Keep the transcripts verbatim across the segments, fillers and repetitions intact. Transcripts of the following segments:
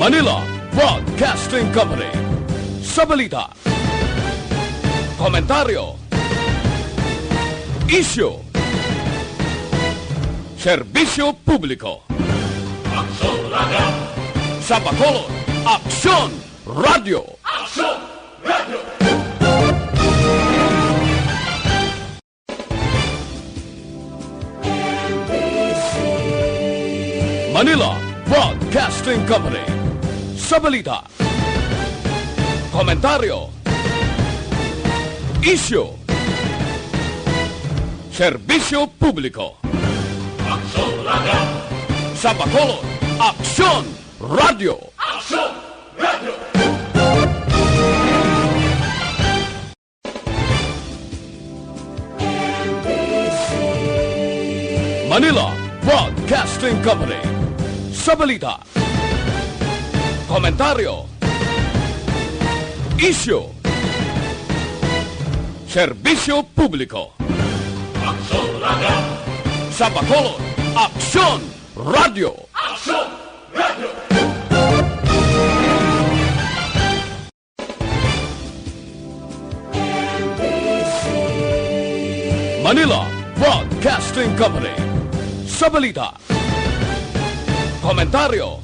Manila Broadcasting Company. Sa balita, komentaryo, isyu, serbisyo publiko. Aksyon Radio. Sa Bacolod, Aksyon Radio. Aksyon Radio. Manila Broadcasting Company. Sa balita, komentaryo, isyu, serbisyo publiko. Aksyon Radio. Sa Bacolod, Aksyon Radio. Aksyon Radio. Manila Broadcasting Company. Sa balita, komentaryo, isyu, serbisyo publiko. Aksyon Radio. Sa Bacolod, Aksyon Radio. Aksyon Radio. Manila Broadcasting Company. Sa balita, komentaryo,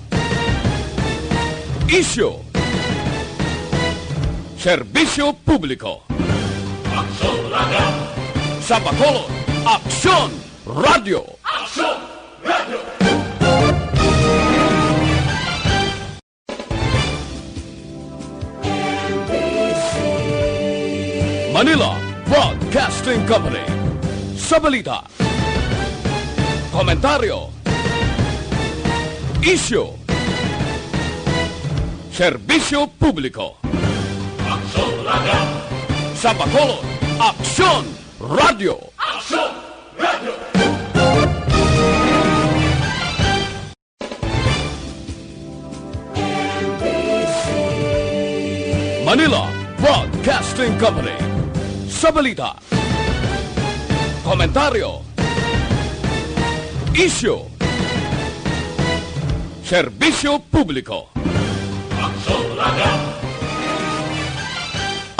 isyu, serbisyo publiko. Aksyon Radio. Sa Bacolod, Aksyon Radio. Aksyon Radio. Manila Broadcasting Company. Sa balita, komentaryo, isyu, serbisyo publiko. Aksyon Radio. Sa Bacolod, Aksyon Radio. Aksyon Radio. Manila Broadcasting Company. Sa balita, komentaryo, isyu, serbisyo publiko. Aksyon Radio.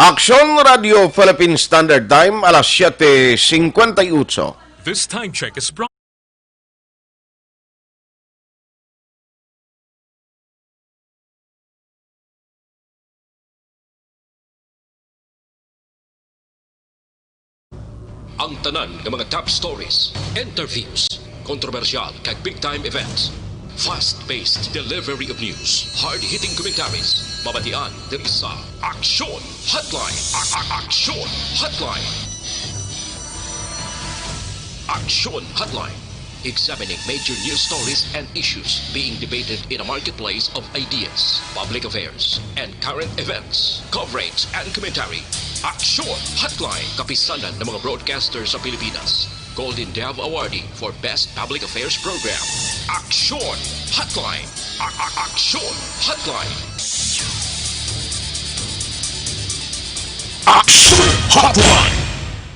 Aksyon Radio Philippine Standard Time, alas siete cincuenta y ocho. This time check is brought Ang tanan nga mga top stories, interviews, kontrobersyal kag big time events. Fast-paced delivery of news, hard-hitting commentaries, mabatian diri sa Aksyon Hotline. A- a- Aksyon Hotline. Aksyon Hotline. Examining major news stories and issues being debated in a marketplace of ideas, public affairs, and current events. Coverage and commentary. Aksyon Hotline. Kapisanan ng mga broadcaster sa Pilipinas. Golden Dove Awardee for Best Public Affairs Program. Aksyon Hotline. A- a- Aksyon Hotline. Aksyon Hotline.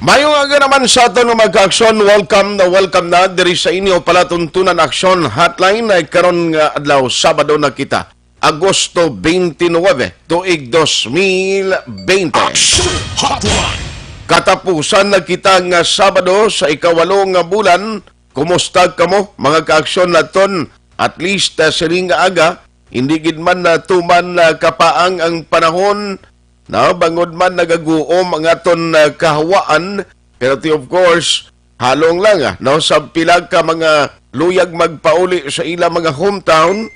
Maayong aga naman sa aton nga mga ka-aksyon. Welcome na welcome na diri sa inyo palatuntunan Aksyon Hotline. Ay karon nga adlaw, Sabado na kita, Agosto twenty-nine, tuig dos mil bente. Aksyon Hotline. Katapusan na kita nga Sabado sa ikawalo nga bulan. Kumusta kamo, mga ka-aksyon naton? At least, ah, sining nga aga, hindi gid man natuman na kapaang ang panahon, no? Bangod man nagaguom ang aton, ah, kahawaan, pero ti, of course, halong lang, ah, no? Sa pila ka mga luyag magpauli sa ila mga hometown,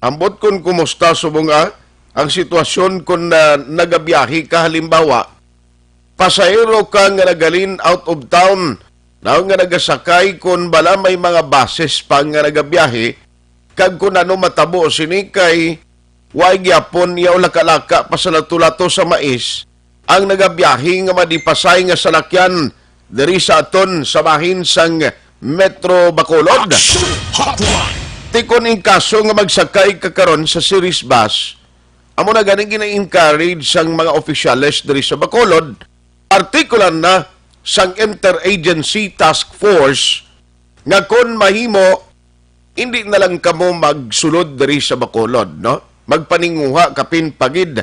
ambot kon kumusta subong, ah, ang sitwasyon kon, ah, nagabiyahe ka, halimbawa, pasahero ka nga nagalin out of town, na nga nagasakay kon bala may mga buses pa nga nagabiyahe, kag kon ano matabo sini kay way gyapon yaw laka-laka pa sa lato-lato sa mais ang nagabiyahe nga madipasay nga salakyan diri sa aton sa bahin sang Metro Bacolod. Action Hotline. Ti kon in kaso nga magsakay ka karon sa Ceres Bus, amo na gani gina-encourage sang mga opisyales diri sa Bacolod, partikular na sang Interagency Task Force, nga kon mahimo, hindi na lang kamo magsulod diri sa Bacolod, no? magpaninguha kapin pa gid,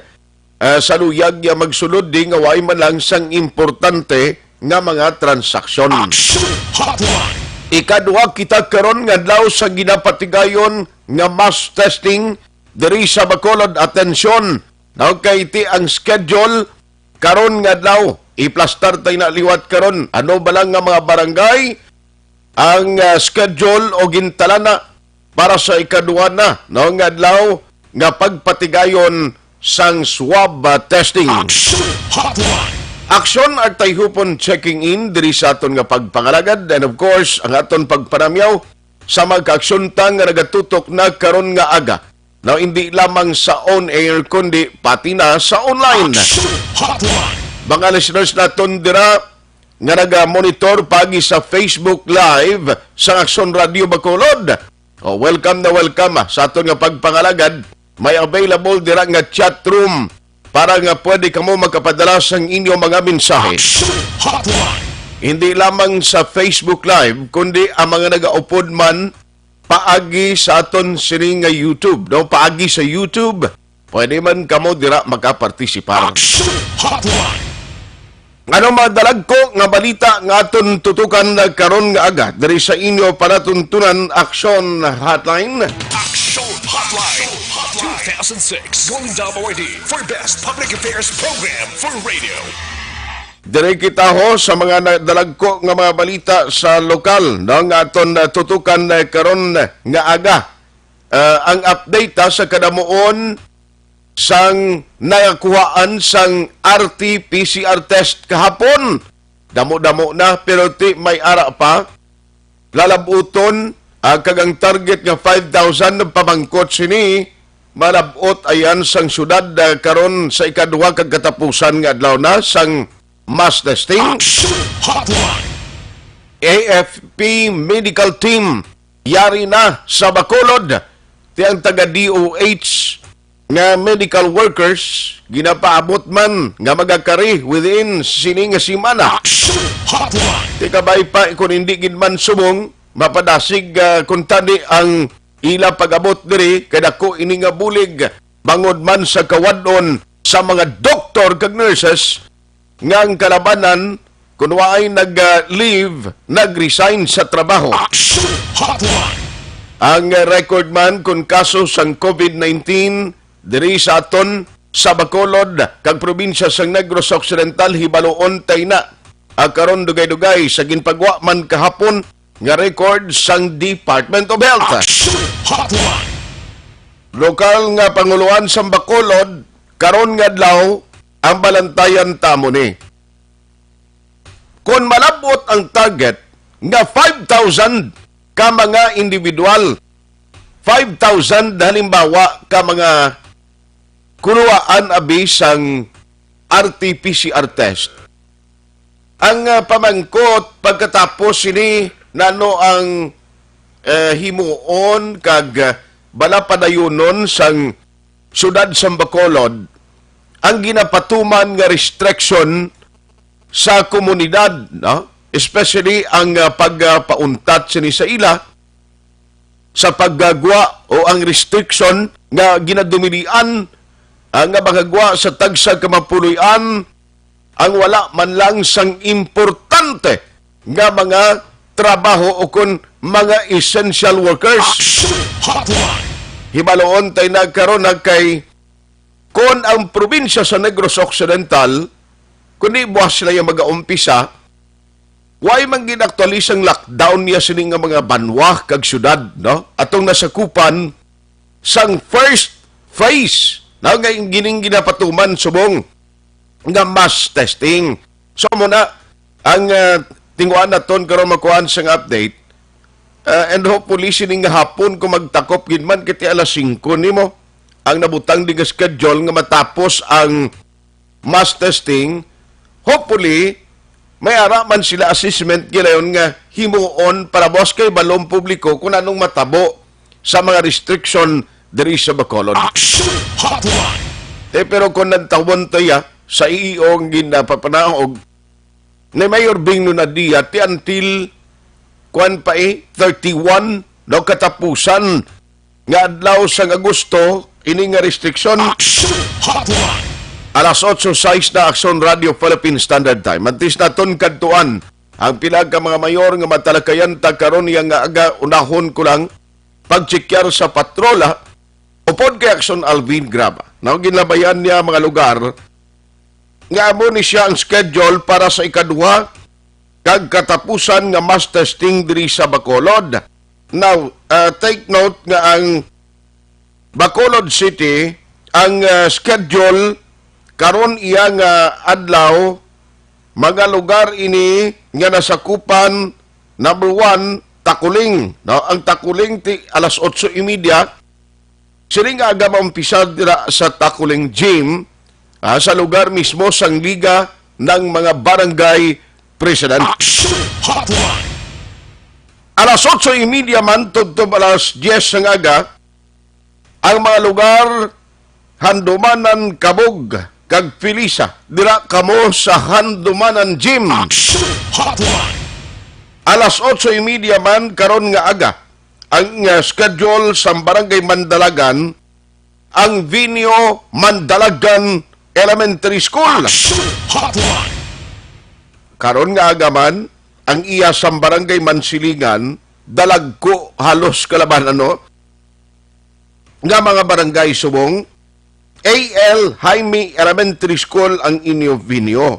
ah, sa luyag niya magsulod di nga way man lang sang importante nga mga transaksyon. Action Hotline. Ikaduha kita karon nga adlaw sa ginapatigayon nga mass testing diri sa Bacolod. Atensyon, daw kay ti ang schedule karon nga adlaw, iplastar tay na liwat karon. Ano ba lang nga mga barangay ang, ah, schedule o gintalana para sa ikaduha na, no, nga adlaw nga pagpatigayon sang swab, ah, testing? Action Hotline. Aksyon, Artay Hupon checking in diri sa aton nga pagpangalagad. And of course, ang aton pagpanamyaw sa mga kaaksyon ta nga nagatutok na karon nga aga. Now, hindi lamang sa on-air, kundi pati na sa online. Action Hotline. Mga listeners naton dira nga naga-monitor paagi sa Facebook Live sa Aksyon Radio Bacolod. Oh, welcome na welcome, ah, sa aton nga pagpangalagad. May available dira nga chat room para nga pwede kamo makapadala sang inyo mga mensahe. Action Hotline. Hindi lamang sa Facebook Live, kundi ang mga nagaupod man paagi sa aton sini nga YouTube, no? Paagi sa YouTube, pwede man kamo dira makapartisipar. Action Hotline. Ano mga dalagko nga balita nga aton tutukan karon nga aga diri sa inyo panatuntunan, Action Hotline? Action Hotline two thousand six, Golden Dome Awardee for Best Public Affairs Program for Radio. Diri kita ho sa mga na-, dalagko nga mga balita sa lokal, no, nga aton, uh, tutukan, uh, karon nga aga. Uh, ang update, ha, sa kadamuon sang nakakuhaan sang R T P C R test kahapon. Damo-damo na, pero ti may ara pa. Lalabuton, ah, kag ang target nga five thousand, nagpamangkot sini, malabot ayan sang syudad, ah, karon sa ikaduha kag katapusan nga adlaw na sang mass testing. Action Hotline. A F P medical team yari na sa Bacolod. Ti ang taga D O H nga medical workers ginapaabot man nga magakari within sini nga semana. Action Hotline. Ti kabay pa, kung hindi gid man subong, mapadasig, ah, kuntani ang ila pag-abot diri, kay dako ini nga bulig bangod man sa kawad-on sa mga doktor kag nurses nga ang kalabanan, kun waay nag, ah, leave, nag-resign sa trabaho. Action Hotline. Ang, ah, record man kun kaso sang COVID nineteen diri sa aton sa Bacolod kag probinsya sang Negros Occidental, hibaluon tay na, ah, karon dugay-dugay sa ginpagwa man kahapon nga record sang Department of Health. Action Hotline. Lokal nga pangulohan sang Bacolod, karon nga adlaw, ang balantayan ta mo ni. Kon malabot ang target nga five thousand ka mga individual, five thousand halimbawa ka mga kunuhaan abi sang R T P C R test. Ang, ah, pamangkot pagkatapos sini, nano ang, eh, himuon kag, ah, bala padayunon sang siyudad sang Bacolod ang ginapatuman nga restriction sa komunidad, no? Especially ang, ah, pagpauntat sini sa ila sa paggagwa o ang restriction nga ginadumilian, ah, nga makagwa sa tagsa ka mapuloy-an ang wala man lang sang importante nga mga trabaho o kon mga essential workers. Action Hotline. Hibaluon tay na karon na kay kon ang probinsya sa Negros Occidental, kundi buwas sila yung mag-aumpisa, way man gid aktualisang lockdown niya sini nga mga banwa kag syudad, no? Atong nasakupan sang first phase, no? Nga gining ginapatuman subong nga mass testing. So, muna, ang, ah, tinguan naton karon makuhaan sang update, ah, and hopefully, sining nga hapon, kung magtakop gid man, kiti alas singko nimo, ang nabutang di nga schedule nga matapos ang mass testing, hopefully, may ara man sila assessment gilayon nga himuon para buwas kay balong publiko kung anong matabo sa mga restriction diri sa Bacolod. Action Hotline. Eh, pero kung nagtawon to ya, sa iyo ang ginapapanaog ni Mayor Bing Lunadia, ti until, kuwan pa eh, thirty-one, no, katapusan nga adlaw sang Agosto, ini nga restriksyon. Action Hotline. Alas otso sais na, Aksyon Radio Philippine Standard Time. Antes naton kadtuan ang pila ka mga mayor nga matalakayan ta karon niya nga aga, unahon ko lang pagtsikar sa patrola upod kay Aksyon Alvin Graba. Now, ginlabayan niya mga lugar nga amo ni siya ang schedule para sa ikaduha kag katapusan nga mass testing diri sa Bacolod. Now, uh, take note nga ang Bacolod City, ang uh, schedule karon iya nga adlaw, mga lugar ini nga nasakupan, number one, Takuling. No? Ang Takuling ti alas otso y media, sining aga maumpisa dira sa Takuling Gym, ah, sa lugar mismo sang Liga ng mga Barangay President. Action Hotline. Alas otso y media man tubtob alas diyes sang aga, ang mga lugar Handumanan, Kabog, kag Pilisa. Dira kamo sa Handumanan Gym. Action Hotline. Alas otso y media man karon nga aga ang uh, schedule sa Barangay Mandalagan, ang venue Mandalagan Elementary School. Action Hotline. Karon nga aga man, ang iya sa Barangay Mansilingan, dalagko halos kalabanan, no? Nga mga barangay subong, A L Jaime Elementary School ang inyo venue.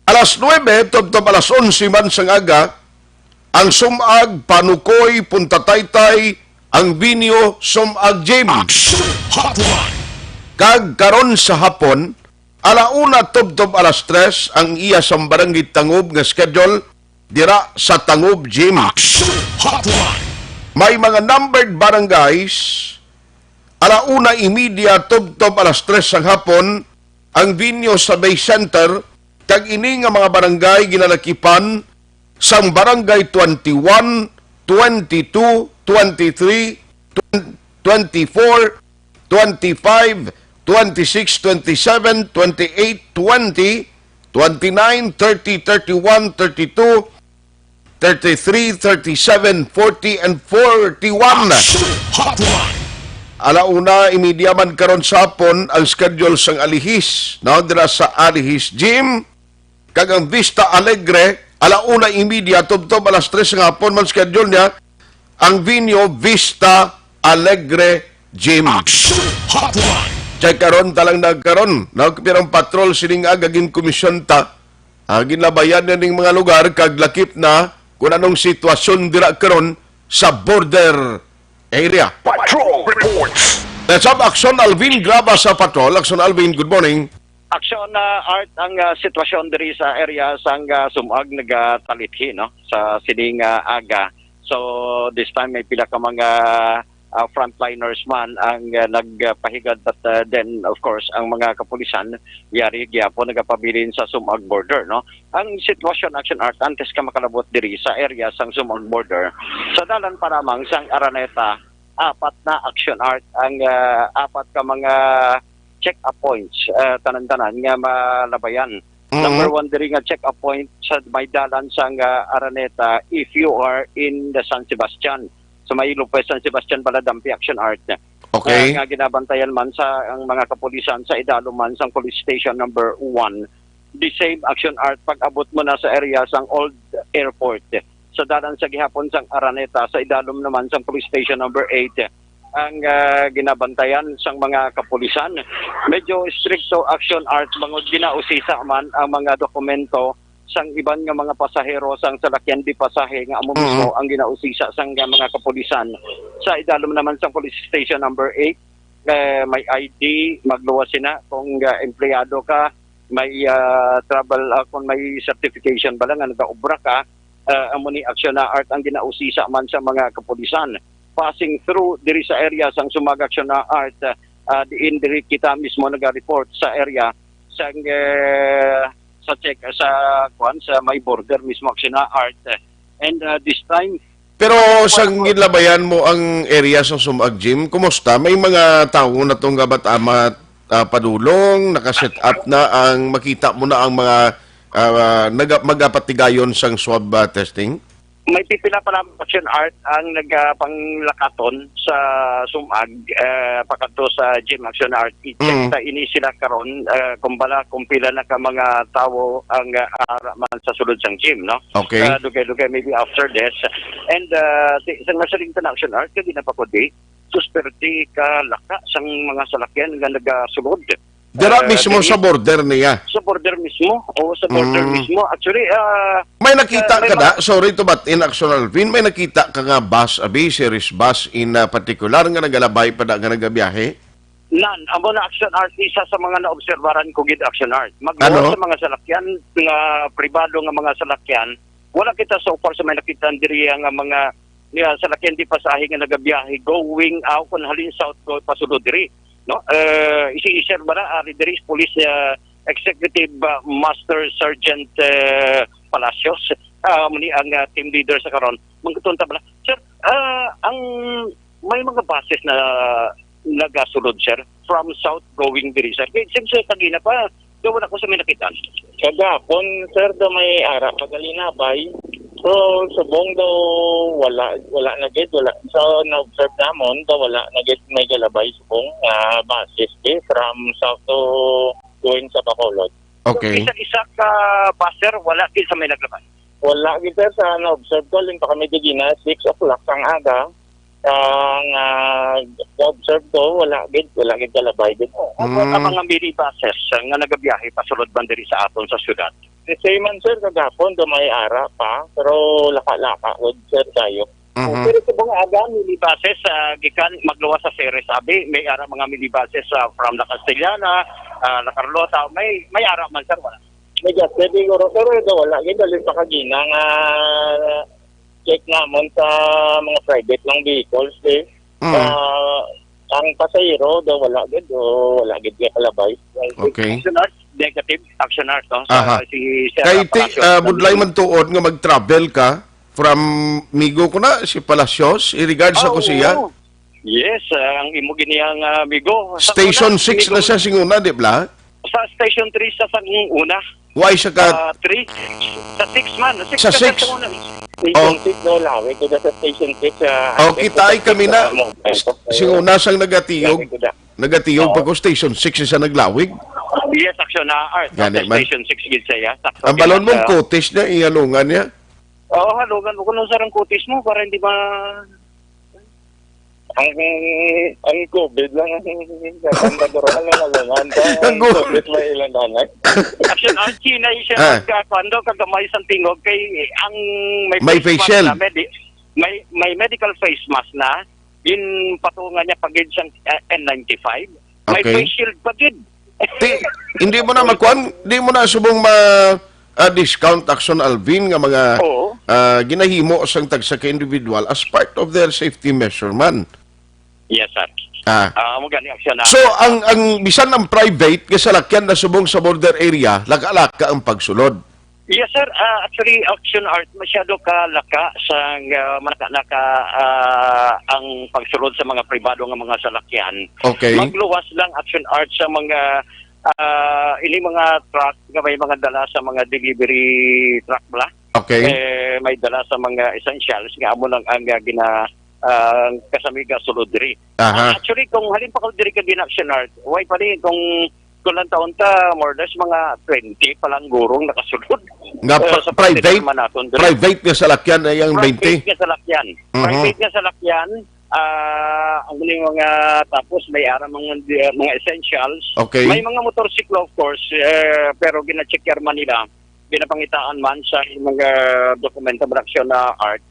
Alas nuebe tubtob alas onse man sang aga, ang Sumag, Panukoy, Punta Taytay, ang venue Sumag Gym. Action Hotline. Kag karon sa hapon, ala una tubtob alas tres ang iya sa Barangay Tangob nga schedule dira sa Tangob Gym. Action Hotline. May mga numbered barangays, ala una y media tubtob alas tres sang hapon, ang venue sa Bay Center, kag ini nga mga barangay ginalakipan sang Barangay twenty-one, twenty-two, twenty-three, twenty-four, twenty-five, twenty-six, twenty-seven, twenty-eight, twenty, twenty-nine, thirty, thirty-one, thirty-two, thirty-three, thirty-seven, forty, and forty-one. Action Hotline. Ala una y media man karon sa hapon ang schedule sang Alihis, no, dira sa Alihis Gym, kag ang Vista Alegre, ala una y media tubtob alas tres nga hapon man schedule niya, ang venue Vista Alegre Gym. Action Hotline. Check karon, talang nagkaron, no, pirang patrol sining aga ginkomisyon ta. Ah, ginlabayan na ning mga lugar kag lakip na kung anong sitwasyon dira karon sa border area. Patrol reports. Let's have Action Alvin Graba sa patrol. Action Alvin, good morning. Action, ah, Art, ang, ah, sitwasyon diri sa area sang, ah, Sumag nagatalithi, no, sa sining, ah, aga. So, this time may pila ka mga, ah, frontliners man ang, ah, nagpahigad, but, ah, then, of course, ang mga kapulisan yari gyapon nagapabilin sa Sumag border, no? Ang sitwasyon, Action Art, antes ka makalabot diri sa area sang Sumag border, sa dalan pa lamang sang Araneta, apat na, Action Art, ang, ah, apat ka mga check-up points, ah, tanan-tanan nga malabayan. Mhm. Number one diri nga check-up point sa may dalan sang, ah, Araneta, if you are in the San Sebastian, sa may Lopez San Sebastian, Baladampi, Action Art. Okay. Ah, nga ginabantayan man sa ang mga kapulisan sa idalom man sang police station number one. The same, Action Art, pag-abot mo na sa area sang old airport, sa dalan sa gihapon sang Araneta, sa idalom naman sang police station number eight, ang, ah, ginabantayan sang mga kapulisan. Medyo stricto, Action Art, bangod ginausisa man ang mga dokumento sang iban nga mga pasahero sang salakyan di pasahe nga amo mismo, mhm, ang ginausisa sang mga kapulisan. Sa idalom naman sang police station number eight, eh, may I D, magluwas sina kung, ah, empleyado ka, may, ah, travel, ah, kung may certification bala nga nagaobra ka, ah, amo ni, Action Art, ang ginausisa man sa mga kapulisan. Passing through diri sa area sang Sumag, Action Art, ah, diin diri kita mismo naga-report sa area sang, eh, sa check, sa, kuan, sa may border mismo, Action Art. And, ah, this time, pero sa ginlabayan mo ang area sa Sumag Gym, kumusta? May mga tawo na tong gabat-amat, ah, padulong, naka-set up na ang, makita mo na ang mga, ah, naga-, magapatigayon sang swab, ah, testing? May pipila pa lang, Action Art, ang nagapanglakaton sa sumag, eh, pakadto sa gym, Action Art. I-check Mm. ta ini sila karon, eh, kung bala, kung pila na ka mga tawo ang, ah, ara man sa sulod sang gym, no? Okay. Ah, dugay-dugay, maybe after this. And, ah, si, isang nasaling na, Action Art, kaya di na pa ko di, susperte ka laka sang mga salakyan nga nagasulod. Dira Ah, mismo diri sa border niya? Sa border mismo. Oo, sa border Mm. mismo. Actually, ah, May nakita ah, may ka mga na? Sorry to butt in, Action Alvin. May nakita ka nga bus, abi, series bus in, ah, particular nga nagalabay pa da nga nagabiyahe? Nan, amo na, Action Art, isa sa mga naobserbaran ko gid, Action Art. Magluwas Ano? sa mga salakyan, nga pribado nga mga salakyan, wala kita so far sa may nakita diri nga mga, nga salakyan di pasahe nga nagabiyahe going out, kung halin south, go pasulod diri, no? Eh, si Sir Bara, ari diri, Police, eh, Executive, ah, Master Sergeant, eh, Palacios, ah, muni ang, ah, team leader sa karon. Mangkuton ta bala, sir, ah, ang may mga buses na nagasulod, sir, from south going diri, sir. Kay since, eh, kagina pa, daw wala ko sa may nakita. Kagapon, sir, daw may ara pa gali nabay. So, subong daw wala, wala na gid, wala. Sa na-observe namon, daw wala na gid may galabay subong nga buses, eh, from south to going sa Bacolod. Okay. So, isa-isa ka bus, sir, wala gid sa may naglabay? Wala gid, sir, sa na-observe ko, halin pa kami di gina, six o'clock sang aga. Ang, ah, na-observe ko, wala gid, wala gid kalabay gid. Opo, Mm. ang mga minibuses, ah, nga nagabiyahe pasulod man diri sa aton sa syudad. The same man, sir, kagapon, daw may ara pa, pero laka-laka gud, sir, kayo. Mhm. Pero subong nga aga, minibuses, ah, gikan magluwas sa Ceres, abi, may ara mga minibuses, ah, from La Castellana, ah, La Carlota, may, may ara man, sir, wala? May gas, sir, siguro, pero daw wala gid, halin pa kagina nga check namon sa mga private lang vehicles, eh. Mm. Ah, ang pasahero daw wala gid, o wala gid kaya kalabay. Okay. Action Art, negative, Action Art, no? Sa Aha. Si Sir Kay ti, Palacios, ah, budlay man tuod nga mag-travel ka from migo ko na, si Palacios, in regards sa Ah, kusiya. Oo. Yes, ah, ang imo gini ang, ah, amigo. Sa Station una, six na amigo, siya sing una, di ba? Sa Station three sa sang una. Why siya ka Ah, three? Sa six man. Six Sa ka six? sa una. Oh. Station six, no, lawig ko na sa Station six, ah, Oh, I think kita ay sa kami six na. sa Mobile. Sing una sang nagatiyog. Lawig ko na. Nagatiyog Oo. pa ko, Station six siya naglawig. Yes, Action Art. Gani Sa man. Station six gid siya. Sakto Ang balon sila mong sa kutis niya, ihalungan niya. Oo, halungan mo kuno sa rang kutis mo para hindi ma- Ang, ang COVID lang ang, ang natural na halungan. Ang Ang COVID. COVID may ilang danay. Action Archie na siya Ah. nagkakwando, kagamay sang tingog kay ang may May face mask facial. na, medi-, may, may medical face mask na, ginpatungan niya pagid sang, ah, N ninety-five. May Okay. face shield pagid. Ti, hindi mo na makuan, di mo na subong ma, ah, discount, Action Alvin, nga mga, Oo. ah, ginahimo sang tagsa ka individual as part of their safety measure man. Yes, sir. Ah. Ah, amo gani, Action, ah. So, ang, ang, bisan ang private nga salakyan na subong sa border area, laka-laka ang pagsulod. Yes, sir. Ah, actually, Action Art, masyado ka laka sa, ah, manaka-naka, ah, ang pagsulod sa mga pribado nga mga salakyan. Okay. Magluwas lang, Action Art, sa mga, ah, ini mga truck nga may mga dala sa mga delivery truck bala. Okay. Eh, may dala sa mga essentials nga amo lang ang, ah, gina-, ah, kasamiga sulod diri. Aha. Ah, actually, kung halin pa ko diri ka gina-, Action Art, why pa rin kung, kung lang taon ta, more or less mga twenty pa lang gurong nakasulod. Nga Eh, pri-, sa pagtitiman private? naton diri. Private nga salakyan ay ang Private twenty? nga salakyan. Mhm. Private nga salakyan, ah, ang mga, tapos may ara mga, mga essentials. Okay. May mga motorsiklo, of course, eh, pero gina-check man nila, ginapangitaan man sa mga dokumento, Action Art,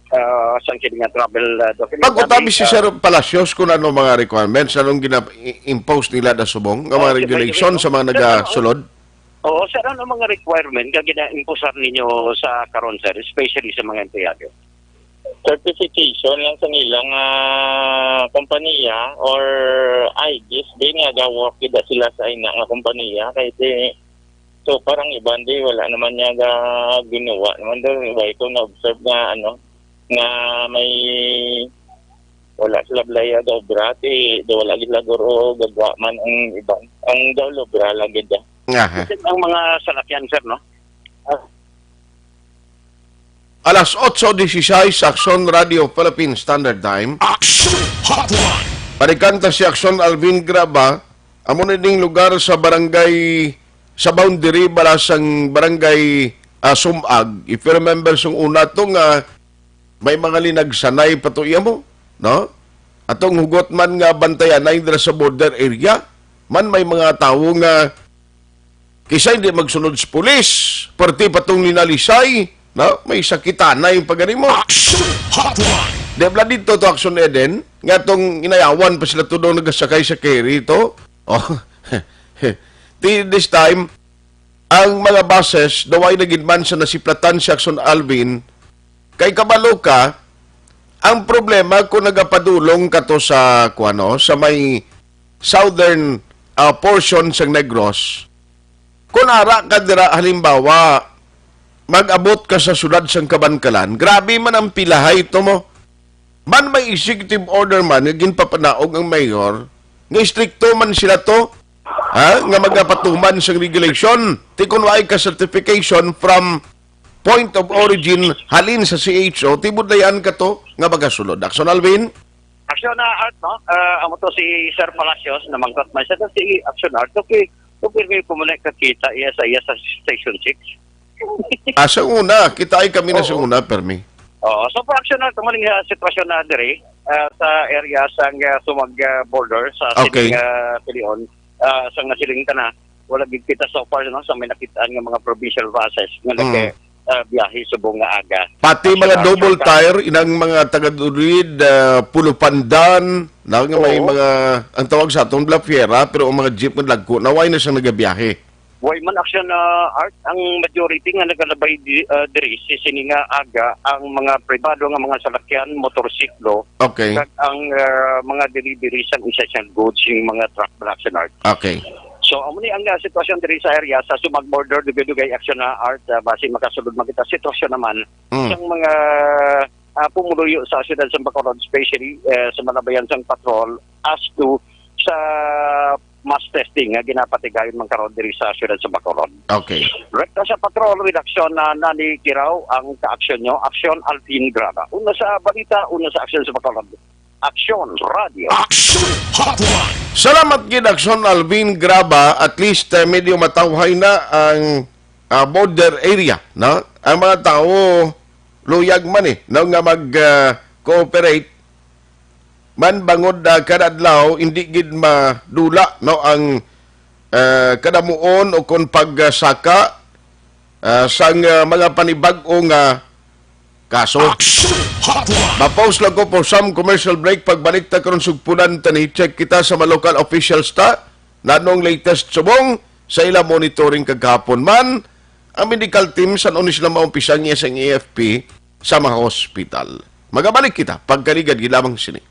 ah, sang kini nga travel, ah, document Pag-utabi natin, si ah, Sir Palacios kung ano mga requirements, anong gina-, i-, impose nila na subong, nga Oh, mga okay, regulation may sa mga Sir, ano, nagasulod? Oo, sir, ano mga requirement nga gina-imposean ninyo sa karon, sir, especially sa mga empleyado? Certification lang sa ilang, ah, kompanya or I guess din nga ga-work gid sila sa ina nga kompanya kay ti-, so parang iban di wala naman niya ga ginawa naman daw, wala ko na-observe nga ano nga may wala sila balay ga obra ti do wala gid sila guro gagwa man ang iban ang daw obra lang gid. Aha. Kasi ang mga salakyan, sir, no? Ah. Alas otso disisais sa Aksyon Radio Philippine Standard Time. Action Hotline. Panikanta si Aksyon Alvin Graba, amo na ning lugar sa barangay, sa boundary bala sang barangay, ah, Sumag. If you remember, sung una to nga may mga linagsanay pa to iya mo, no? Atong hugot man nga bantayanay dira sa border area, man may mga tawo nga kisay di magsunod sa pulis, perti pa tong linalisay, no? May sakitanay pa gani mo. Action Hotline. Di bala dito to Action Eden, nga tong inayawan pa sila to daw nagasakay sa carry to. Oh, Ti-, this time, ang mga buses, daw ay nagid man sa nasiplatan si Action Alvin, kay kabalo ka, ang problema kung nagapadulong ka to sa, kuano, sa may southern, ah, portion sang Negros, kung ara ka dira, halimbawa, mag-abot ka sa sudad sang Kabankalan, grabe man ang pilahay to mo. Man may executive order man nga ginpapanaog ang mayor, nga istrikto man sila to, ha, nga magapatuman sang regulation, ti kun waay ka certification from point of origin halin sa C H O, ti budlayan ka to nga magasulod. Action Alvin? Action na Art, no? Ah, amo to si Sir Palacios, namangkot man siya. Si Action Art, okay. Okay, may pumulay kakita iya sa iya sa Station six. Ah, sa una, kita ay kami na sa Oo. una, permi. Oo. So, for Action Art, tumaling nga sitwasyon na diri, ah, sa area sa, ah, Sumag, ah, border sa Okay. siling, ah, Pilion, ah, sa nga siling tana, wala gid kita so far, no, sa may nakitaan nga mga provincial buses nga Mm. nag, ah, biyahe subong nga aga. Pati Action mga Art, double sure ka? tire, inang mga taga-Dulid, ah, Pulupandan, na nga may Oo. mga, ang tawag sa aton, La Fiera, pero ang mga jeep nga dagko, naway na siya nagabiyahe. Way man Action, ah, Art, ang majority nga nagalabay di, ah, diri si sini nga aga ang mga pribado nga mga salakyan, motorsiklo, Okay. kag ang, ah, mga delivery sang essential goods, yung mga truck man Action Art. Okay. So, amo ni ang, ah, sitwasyon diri sa area sa Sumag border, dugay-dugay Action na Art, ah, base makasulod man kita sitwasyon naman Mm. sang mga, ah, pumuluyo sa siyudad sa Bacolod, especially, eh, sa malabayan sang patrol as to sa mass testing nga ginapatigayon man karon diri sa siyudad sa Bacolod. Okay. Rekta sa patrol, redaksyon na nani Kiraw ang kaaksyon nyo, Aksyon Alvin Graba. Una sa balita, una sa aksyon sa Bacolod. Aksyon Radio. Action Hotline. Salamat gid, Aksyon Alvin Graba. At least, eh, medyo matawhay na ang, ah, border area, no? Ang mga tawo luyag man, eh, no, nga mag, ah, cooperate man bangod, ah, kada adlaw hindi gid madula, no, ang, ah, kadamuon o kon pagsaka, ah, sang, ah, mga panibag-o nga kaso. Action Hotline. Ma-pause lang ko for some commercial break. Pagbalik ta karon, sugpunan ta ni, check kita sa mga local officials ta. Nanong latest subong sa ila monitoring kagahapon man ang medical team san-o ni sila maumpisa niya sang A F P sa mga hospital. Magabalik kita pagkaligad gid lamang sini.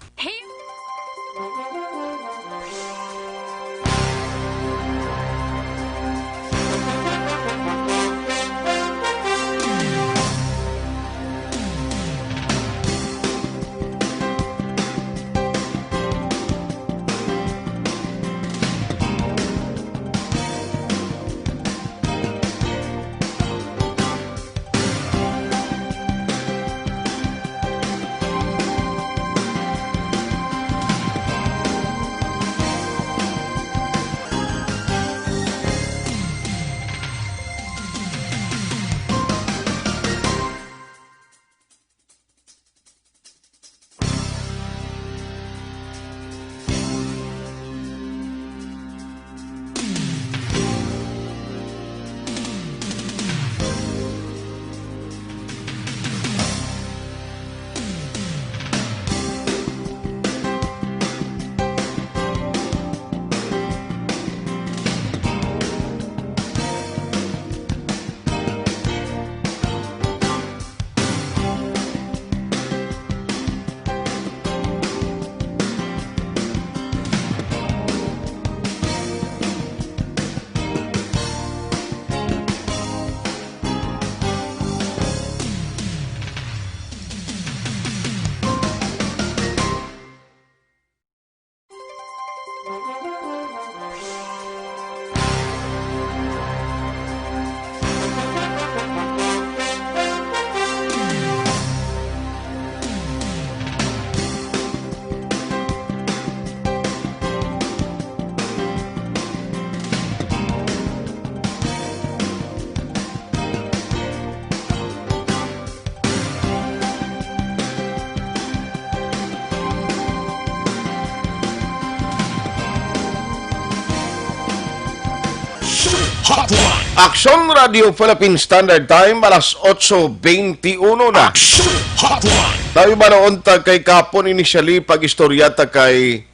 Hotline. Aksyon Radio Philippine Standard Time, alas otso beintiuno na. Aksyon Hotline. Tayo ba noon ta kay kapon initially pag-istorya ta kay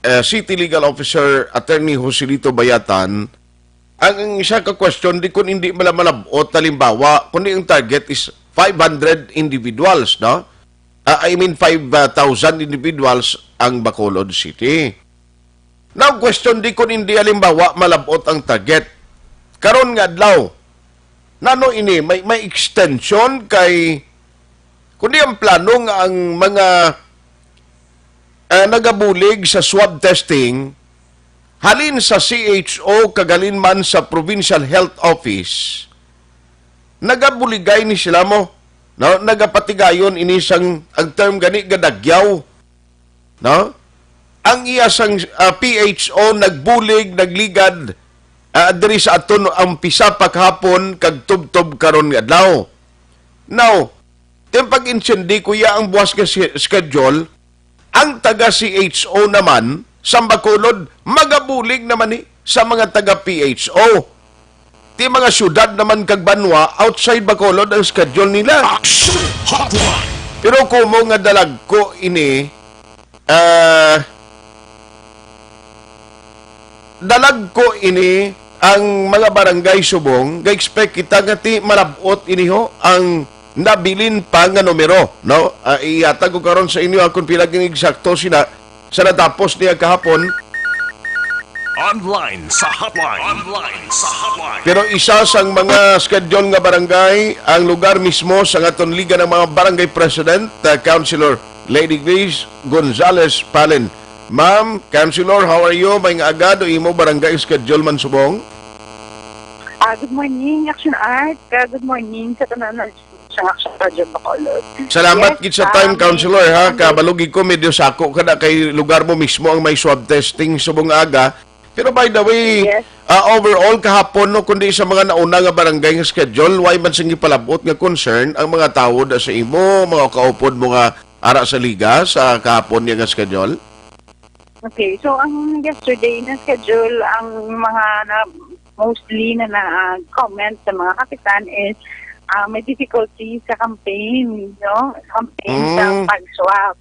eh, City Legal Officer Attorney Joselito Bayatan, ang, ang isa ka question, di kun hindi mala malab-ot, halimbawa, kundi ang target is five hundred individuals, no? Ah, I mean, five thousand individuals ang Bacolod City. Now, question, di kun hindi, halimbawa, malab-ot ang target. Karon nga adlaw, nano ini, may, may extension kay, kundi ang plano nga ang mga ah, nagabulig sa swab testing halin sa C H O kag halin man sa Provincial Health Office, nagabuligay ni sila mo, no? Nagapatigayon ini sang, ang term gani, gadagyaw, no? Ang iya sang, ah, P H O nagbulig, nagligad, ah, diri sa aton ang pisa pa kahapon kag tubtob karon nga adlaw. Now, tiyang pag-intindi ko iya ang buwas nga si-, schedule, ang taga C H O naman sa Bacolod, magabulig naman ni sa mga taga P H O. Ti mga syudad naman kag banwa outside Bacolod ang schedule nila. Action Hotline. Pero kumo nga dalagko ini, ah, dalagko ini ang mga barangay subong, ga-expect kita nga ti malab-ot ini ho ang nabilin pa nga numero, no? Ah, ihatag ko karon sa inyo, ah, kung pila gini eksakto sina sa natapos niya kahapon. Online sa hotline. Online sa hotline. Pero isa sang mga schedule nga barangay, ang lugar mismo sa aton Liga ng mga Barangay President, ah, Councilor Lady Grace Gonzales Palen. Ma'am, Councilor, how are you? May nga aga, do imo barangay schedule man subong? Ah, good morning, Action Art. Ah, good morning sa tanan na sa Action Radio Bacolod. Salamat Yes, gid sa time, um, Councilor, ha? um, Kabalo gid ko, medyo sako ka na kay lugar mo mismo ang may swab testing subong aga. Pero by the way, Yes. ah, overall, kahapon, no, kundi sa mga nauna nga barangay nga schedule, why man sing ipalabot nga concern ang mga tawo da sa imo, mga kaupod mo nga ara sa liga sa kahapon niya nga schedule? Okay, so ang yesterday na schedule, ang mga na, mostly na na-comment sa mga kapitan is, ah, may difficulty sa campaign, no? Campaign sa Mm. pag-swab.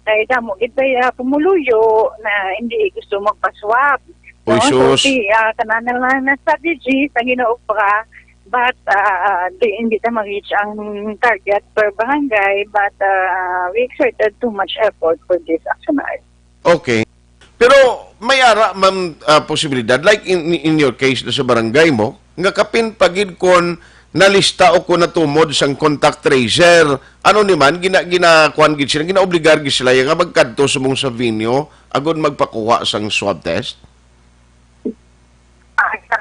Kay damo gid bay, ah, pumuluyo na hindi gusto magpa-swab, Uy, no? So, sus. si, ah, tanan na nga na strategies ang ginaupra, but, ah, di, hindi ta ma-reach ang target per barangay, but, ah, we exerted too much effort for this action. Okay. Pero may ara man, ah, posibilidad, like in, in your case na sa barangay mo, nga kapin pa gid kon nalista o kon natumod sang contact tracer, ano ni man, gina-, gina-, kuwan gid sila, ginaobligar gid sila nga magkadto subong sa venue agud magpakuha sang swab test? Ah, sa,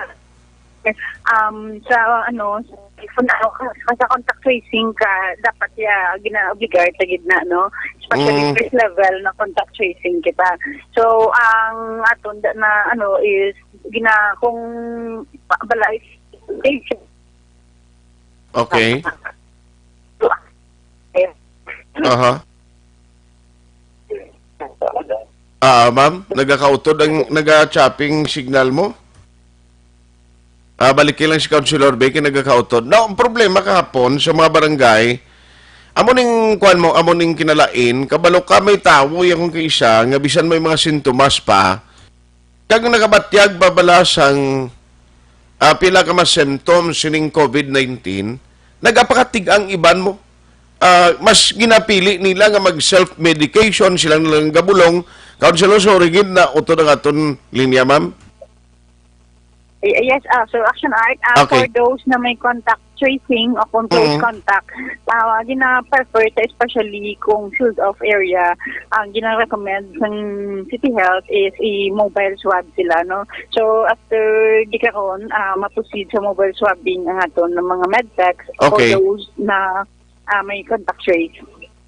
um, sa, ano, sa, kung ano, sa contact tracing ka, dapat ya gina-obligar ta gid na, no? Especially Mm. first level na contact tracing kita. So, ang aton da-, na, ano, is gina-, kung ba-, balay, Okay. Aha. Ah, ma'am, nagakautod ang, naga-chopping signal mo? Ah, baliki lang si Councilor Becky, nagakautod. Now, ang problema kahapon sa mga barangay, amo ning, kuwan mo, amo ning kinalain, kabalo ka may tawo, yung kung kaisa, nga bisan may mga sintomas pa, kag nakabatyag pa bala sang, ah, pila ka mga symptoms sining COVID nineteen, nagapakatig ang iban mo. Ah, mas ginapili nila nga mag-self-medication, sila na lang gabulong. Councilor, sorry gid na utod ang aton linya, ma'am. Y-, yes, ah, Sir Action Art, ah, Okay. for those na may contact tracing o kung close Mm. contact, ah, gina-prefer ta, especially kung sealed off area, ang gina-recommend ng City Health is i-mobile swab sila, no? So, after di karon, ah, ma-proceed sa mobile swabbing ang aton ng mga medtechs for Okay. those na, ah, may contact trace.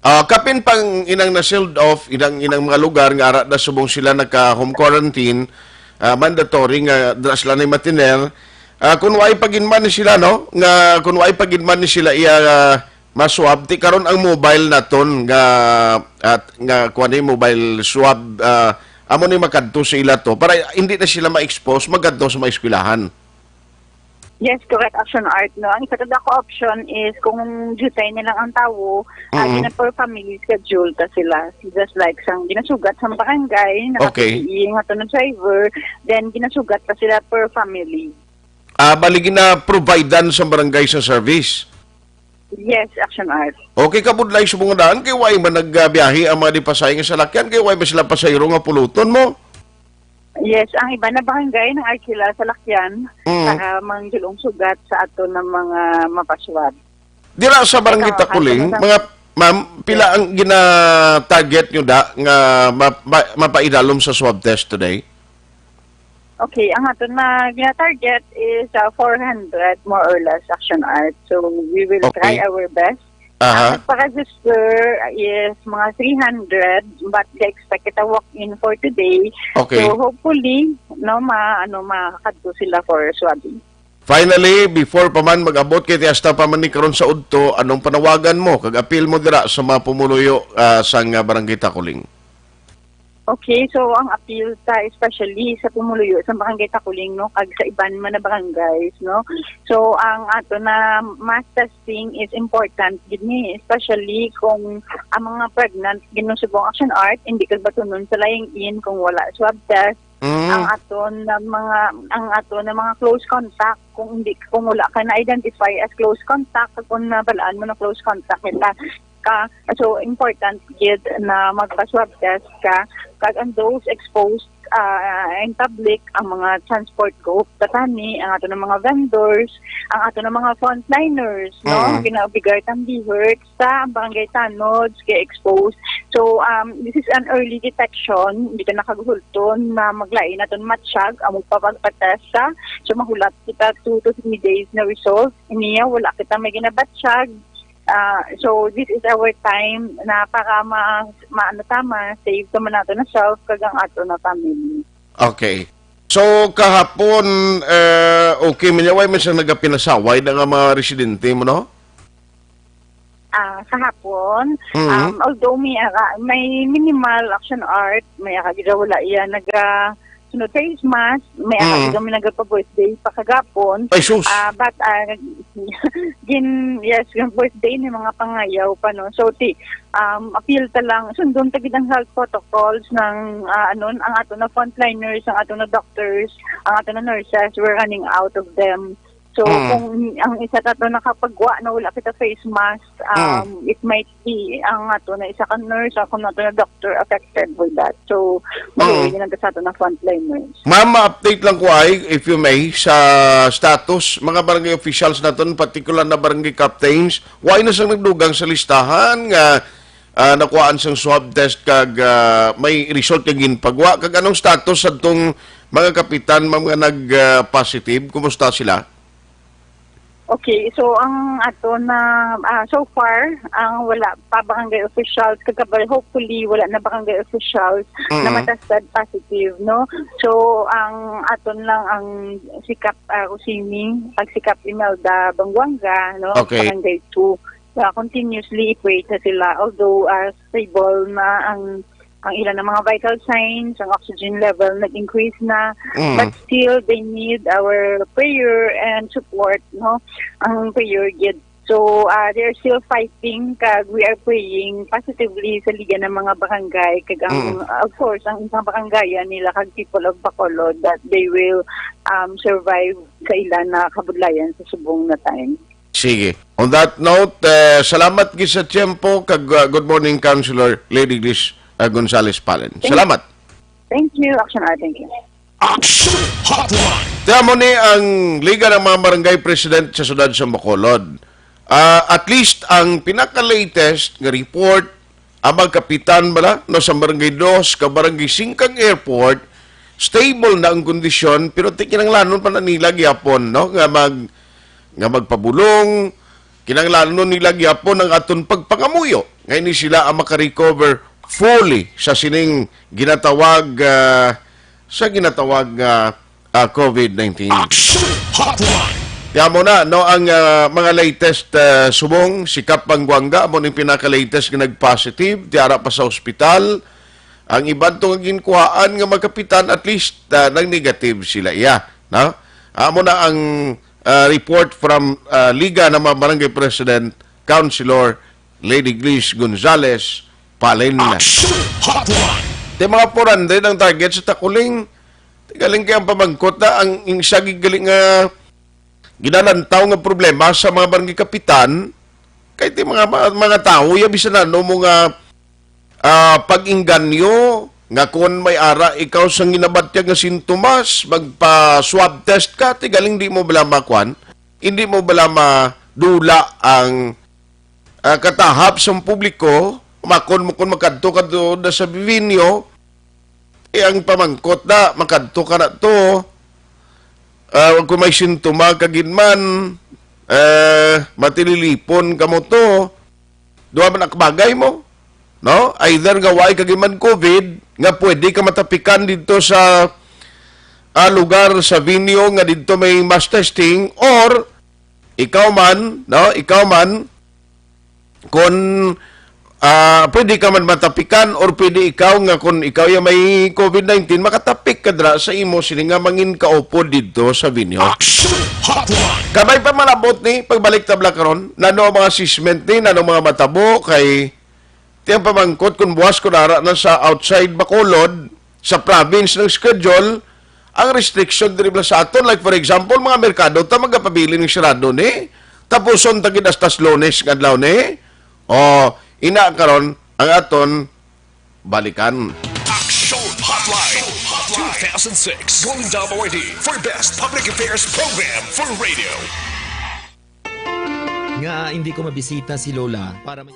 Ah, kapin pang inang na-sealed off, inang, inang mga lugar nga ara na subong sila naka-home quarantine, ah, mandatory nga dira sila ni matiner. Ah, kung way pa gid man ni sila, no? Nga kung way pa gid man ni sila iya, ah, ma-swab, ti karon ang mobile naton nga, at nga kuwan ni mobile swab, ah, amo ni makadto sa ila to para hindi na sila ma-expose, magkadto sa mga eskwelahan. Yes, correct, Action Art, no? Ang isa ka option is kung jutay na lang ang tawo, ah, Mm. gina-per family schedule ta sila. Just like sang ginasugat sa barangay, Okay. naka-P P E, nga to ng driver, then ginasugat ta sila per family. Ah, bali gina-providean sa barangay sa service? Yes, Action Art. Okay, kabudlay sa mga daan, kay way man nagbiyahe ang mga di pasay nga salakyan, kay way man sila pasayro nga puluton mo? Yes, ang iba na barangay nang-alkila sa lakyan Mm. para manggulong sugat sa ato ng mga mapaswab. Dira sa Barangay Ikaw, Takuling, ano na mga, ma'am, pila ang gina-target nyo da nga ma-, ma-, mapaidalom sa swab test today? Okay, ang ato na gina-target is, uh, four hundred, more or less, Action Art. So, we will Okay. try our best. Aha. Ang nagpa-register is mga three hundred, but they expect it a walk-in for today. Okay. So, hopefully, no, ma-, ano, makakadto sila for swabbing. Finally, before pa man mag-abot kay hasta pa man ni karon sa udto, anong panawagan mo kag apil mo dira sa mga pumuluyo, ah, sang, ah, Barangay Takuling? Okay, so ang appeal ta, especially sa pumuluyo sa Barangay Takuling, no, kag sa iban man na barangays, no. So ang ato na mass testing is important gid ni, especially kung ang mga pregnant, gid no, subong, Action Art, hindi kag batunon sa lying-in kung wala swab test. Mm. Ang ato na mga, ang ato na mga close contact, kung hindi, kung wala ka na-identify as close contact, kung nabalaan mo na close contact kita, ka. So, important gid na magpa-swab test ka. Kag ang those exposed, ah, in public, ang mga transport group, katani, ang ato ng mga vendors, ang ato ng mga frontliners, no? Mm. Ginaobligar tang BHERT sa barangay tanod, kay exposed. So, um, this is an early detection. Hindi ka nakaguhulton na maglain naton matsyag ang magpapagpatest sa. So, mahulat kita two to three days na result. Niya, wala kita may ginabatsyag. Ah, so, this is our time na para ma-, maano ta, ma-save ta man nato na self kag ang ato na family. Okay. So, kahapon, eh, okay man niya, way man siya nagapinasaway na nga mga residente mo, no? Ah, kahapon, Mhm. um, although may ara-, may minimal, Action Art, may ara gid wala iya naga sunod face mask, may ara Mhm. gid kami nagapa-birthday pa kagapon. Ay, sus. Ah, but, ah, gin-, yes, yung birthday ni mga pangayaw pa, no? So, ti-, um, appeal ta lang, sundon ta gid ang health protocols ng, ah, ano, ang ato na frontliners, ang ato na doctors, ang ato na nurses, we're running out of them. So, Mm. kung ang isa ta to nakapagwa na wala kita face mask, Mm. um, it might be ang ato na isa ka nurse, ako na to na doctor affected with that. So, Mm. maluoy na lang sa ato na frontliners. Ma'am, ma-update lang ko ay, if you may, sa status, mga barangay officials naton, particular na barangay captains, why na sang nagdugang sa listahan nga, ah, nakuhaan sang swab test kag, ah, may result nga ginpagwa? Kag anong status sa tong mga kapitan, mga nag, ah, positive? Kumusta sila? Okay, so ang ato na, ah, so far, ang wala pa barangay officials, kagabal, hopefully, wala na barangay officials na Mm. matasad positive, no? So, ang aton lang ang si Kap, ah, Rosini, ang si Kap Imelda Banguanga, no? Okay. Barangay two. Ah, continuously i-pray sa sila. Although, ah, stable na ang, ang ilang mga vital signs, ang oxygen level nag-increase na, Mm. but still they need our prayer and support, no? Ang prayer gid. So, ah, they are still fighting, kag we are praying positively sa liga ng mga barangay, kag ang, Mm. of course, ang isang barangay nila kag people of Bacolod that they will, um, survive sa ilang na kabudlayan sa subong na time. Sige. On that note, eh, salamat gid sa tiyempo, kag, uh, good morning, Councilor Lady Glis, uh, Gonzales Palen. Thank Salamat. Thank you, Action Art. Thank you. Action Hotline. Kaya mo ni ang Liga ng mga Barangay President sa Siyudad sa Bacolod. Ah, at least ang pinaka-latest nga report, ang mga kapitan bala, no, sa Barangay Dos, ka Barangay Singkang Airport, stable na ang kondisyon, pero ti kinahanglanon pa na nila gyapon, no, nga mag-, nga magpabulong, kinahanglanon nila gyapon ang aton pagpangamuyo. Nga ini sila ang makarecover fully sa sining ginatawag, ah, sa ginatawag nga, ah, COVID nineteen. Action Hotline. Kaya mo na, no, ang, ah, mga latest, ah, subong, si Kap Banguanga, mo ning pinaka-latest nga nag-positive, tiara pa sa ospital. Ang iban to nga ginkuhaan nga magkapitan, at least, ah, nag-negative sila iya, no? Amo na ang, ah, report from, ah, Liga ng mga Barangay President, Councilor Lady Grace Gonzales Palen. Action Hotline! Di mga four hundred ang target sa Takuling. Di galing kay ang pamangkot na ang, ang isa gid galing nga ginalantaw nga problema sa mga barangay kapitan, kay ti mga, mga, mga tawo ya bisan ano mo nga, ah, pag-inganyo nga kon may ara ikaw sang ginabatyag nga sintomas, magpa-swab test ka, ti galing di mo bala makuan, hindi mo bala madula ang, ah, katahap sang publiko, makon mo kon makadto ka do na sa venue, eh, ang pamangkot na, makadto ka na to, ah, kung may sintoma ka gid man, eh, matililipon ka mo to, duha man ang bagay mo, no? Either nga way ka gid man COVID, nga pwede ka matapikan dito sa, ah, lugar, sa venue nga dito may mass testing, or ikaw man, no? Ikaw man, kung, ah, pwede ka man matapikan or pwede ikaw nga kung ikaw yung may COVID nineteen, makatapik ka dira sa imo sini nga mangin kaupod didto sa venue. Action Hotline! Kabay pa malabot ni, pagbalik tabla karon, nano ang mga assessment ni, nano ang mga matabo kay tiyang pamangkot kung buwas ko dara na sa outside Bacolod, sa province ng schedule, ang restriction diri ba sa aton. Like, for example, mga merkado, ta magapabilin ng sirado ni. Tapuson ta gid hasta Lunes nga adlaw ni. O, ina karon, ang aton balikan. Action Hotline two thousand six, Golden Dome Awardee for Best Public Affairs Program for Radio. Nga hindi ko mabisita si Lola para may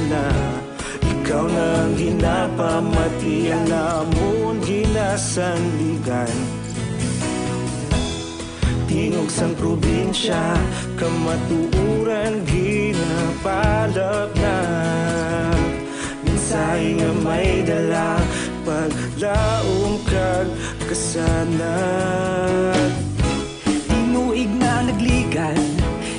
na, ikaw na ang ginapamati, ang amon ginasandigan. Tingog sang probinsya, kamatuoran ginapalapnap. Mensahe nga may dala, paglaom kag kasanag. Tinuig na nagligad,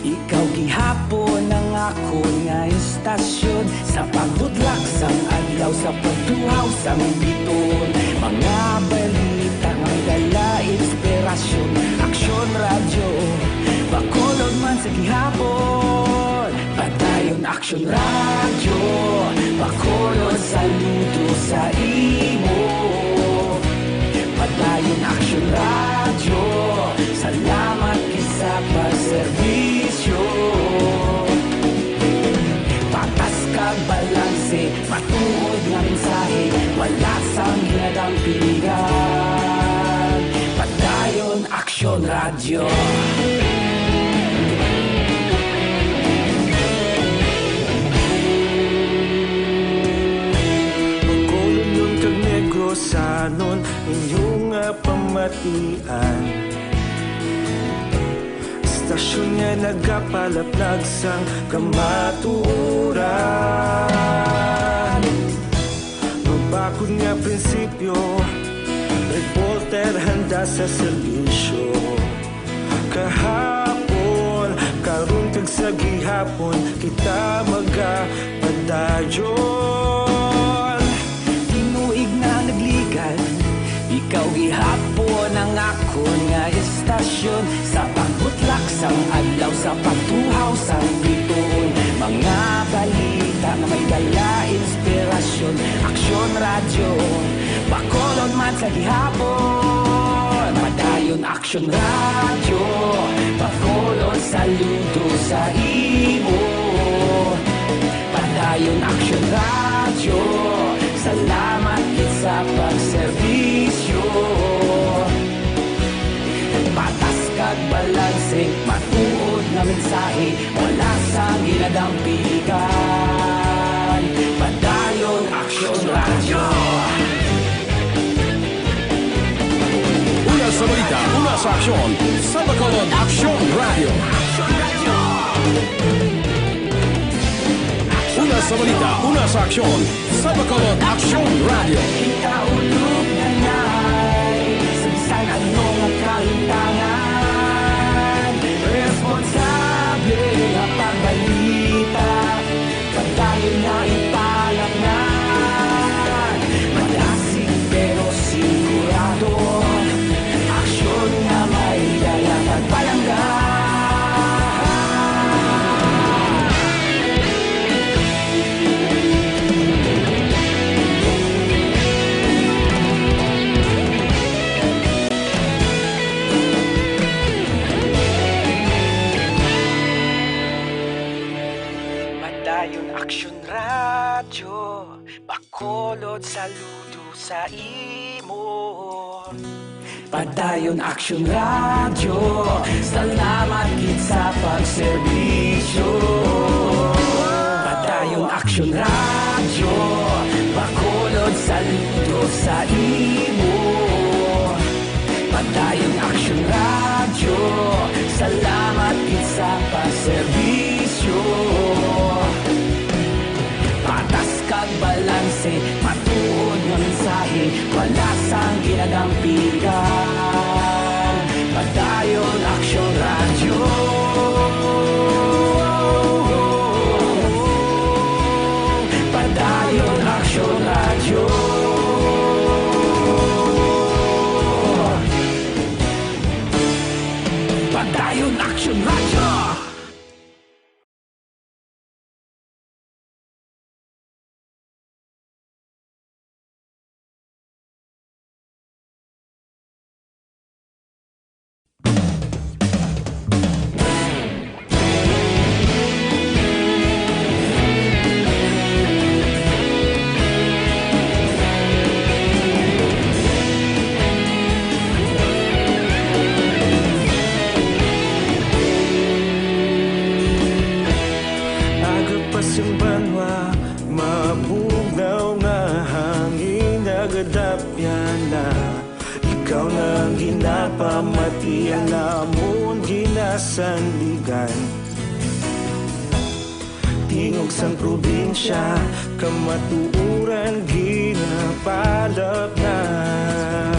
ikaw gihapon ang akon nga istasyon. Sa pagbudlak sang adlaw, sa pagtuhaw sang bituon, mga balita nga may dala inspirasyon. Aksyon Radyo, Bacolod man sa gihapon. Padayon Aksyon Radyo, Bacolod, saludo sa imo. Padayon Aksyon Radyo, salamat gid sa pagserbisyo. Patas kag balanse, matuod nga mensahe, wala sang ginadampigan. Padayon Aksyon Radyo. Bacolodnon kag Negrosanon, inyo nga pamatian. Istasyon nga nagapalaplag sang kamatuoran. Mabakod nga prinsipyo, reporter handa sa serbisyo. Kahapon, karon kag sa gihapon, kita magapadayon. Tinuig na nagligad, ikaw gihapon ang akon nga istasyon. Sa pagbutlak sang adlaw, sa pagtuhaw sang bituon, mga balita nga may dala inspirasyon. Aksyon Radyo, Bacolod man sa gihapon. Padayon Aksyon Radyo, Bacolod, saludo sa imo. Padayon Aksyon Radyo, salamat gid sa pagserbisyo. Patas kag balanse, matuod nga mensahe, wala sang ginadampigan. Padayon Aksyon Radyo. Una sa balita, una sa aksyon, sa Bacolod Aksyon Radyo. Una sa balita, una sa aksyon, sa Bacolod Aksyon Radyo. Kita ulog na nay, sa bisan ano nga kahintangan, responsable nga pagbalita. Padayon na ipalapngan, madasig pero sigurado. Aksyon nga may dala kag palangga. Padayon Aksyon Radyo, Bacolod, saludo sa imo. Padayon Aksyon Radyo, salamat gid sa pagserbisyo. Padayon Aksyon Radyo, Bacolod, saludo sa imo. Padayon Aksyon Radyo, salamat gid sa pagserbisyo. Patas kag balanse, matuod nga mensahe, wala sang ginadampigan. Padayon Aksyon Radyo. Padayon Aksyon Radyo. Padayon Aksyon Radyo. Pamatian namon ginasandigan, tingog sang probinsya, kamatuoran ginapalapnap.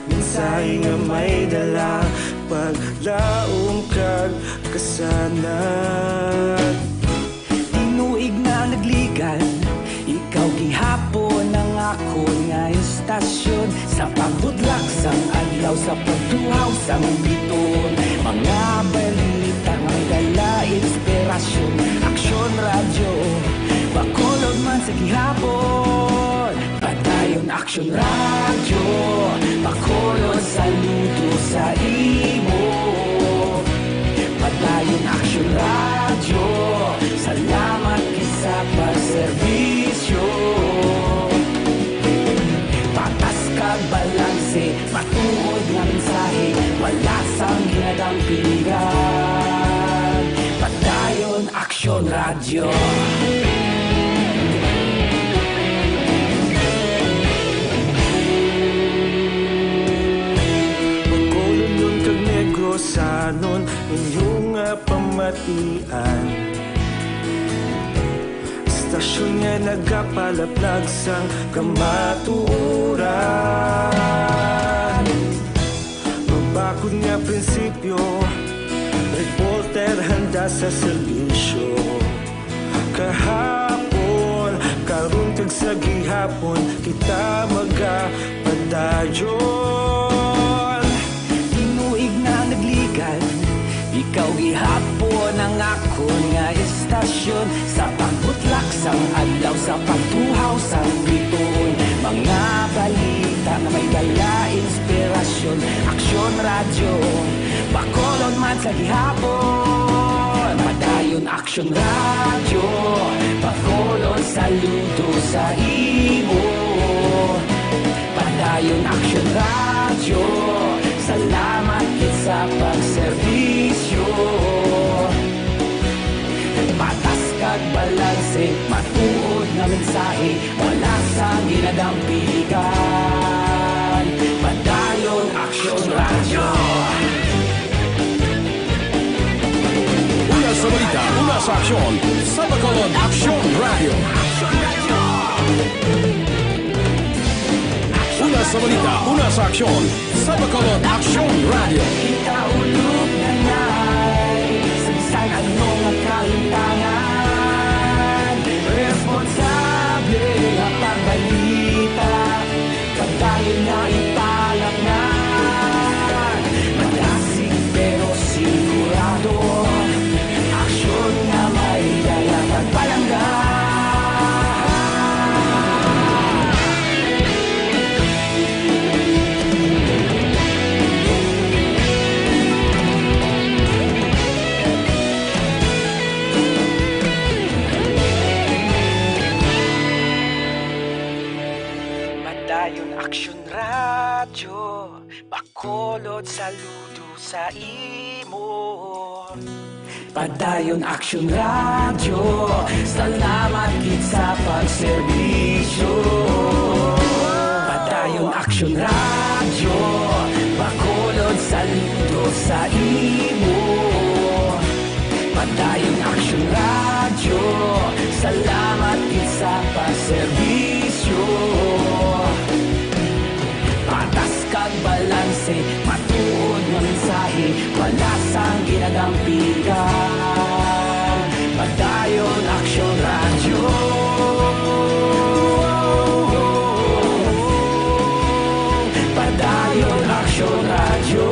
Mensahe nga may dala, paglaom kag kasanag. Tinuig na nagligan, ikaw gihapon ang akon nga istasyon. Sa pagbudlak sang adlaw, sa pagtuhaw sang bituon, mga balita nga may dala inspirasyon. Aksyon Radyo, Bacolod man sa gihapon. Padayon Aksyon Radyo, Bacolod, saludo sa imo. Padayon Aksyon Radyo, salamat gid sa pagserbisyo. Patas kag balanse, matuod nga mensahe, wala sang ginadampigan. Padayon Aksyon Radyo. Bacolodnon kag Negrosanon, inyo nga pamatian. Istasyon nga nagapalaplag sang kamatuoran. Mabakod nga prinsipyo, reporter handa sa serbisyo. Kahapon, karon kag sa gihapon, kita magapadayon. Tinuig na nagligan, ikaw gihapon ang akon nga istasyon. Sa pagbutlak sang adlaw, sa pagtuhaw sang bituon, mga balita nga may dala inspirasyon. Aksyon Radyo, Bacolod man sa gihapon. Padayon Aksyon Radyo, Bacolod, saludo sa imo. Padayon Aksyon Radyo, salamat gid sa pagserbisyo. Patas kag balanse, matuod nga mensahe, wala sang ginadampigan. Padayon Aksyon Radyo. Una sa balita, una sa aksyon, sa Bacolod Aksyon Radyo. Una sa balita, una sa aksyon, sa Bacolod Aksyon Radyo. Kita ulog na nay, sa bisan ano nga kalimtangan, responsable nga pagbalita, pagdayon nga ipalapnan. Madasig pero sigurado, aksyon nga may dala pagpalangga. Padayon Aksyon Radyo, Bacolod, saludo sa imo. Padayon Aksyon Radyo, salamat gid sa pagserbisyo. Padayon Aksyon Radyo, Bacolod, saludo sa imo. Padayon Aksyon Radyo, salamat gid sa pagserbisyo. Patas kag balanse, matuod nga mensahe, wala sang ginadampigan. Padayon Aksyon Radyo. Padayon Aksyon Radyo.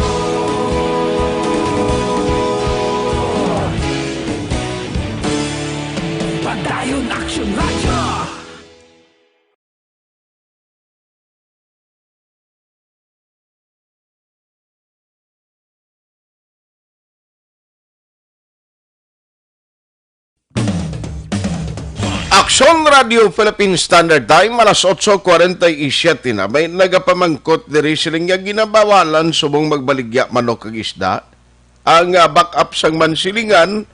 Padayon Aksyon Radyo. Aksyon Radio Philippine Standard Time, alas otso cuarenta y siete na. May nagapamangkot diri, siling nga ginabawalan subong magbaligya manok kag isda. Ang, ah, backup sang Mansilingan,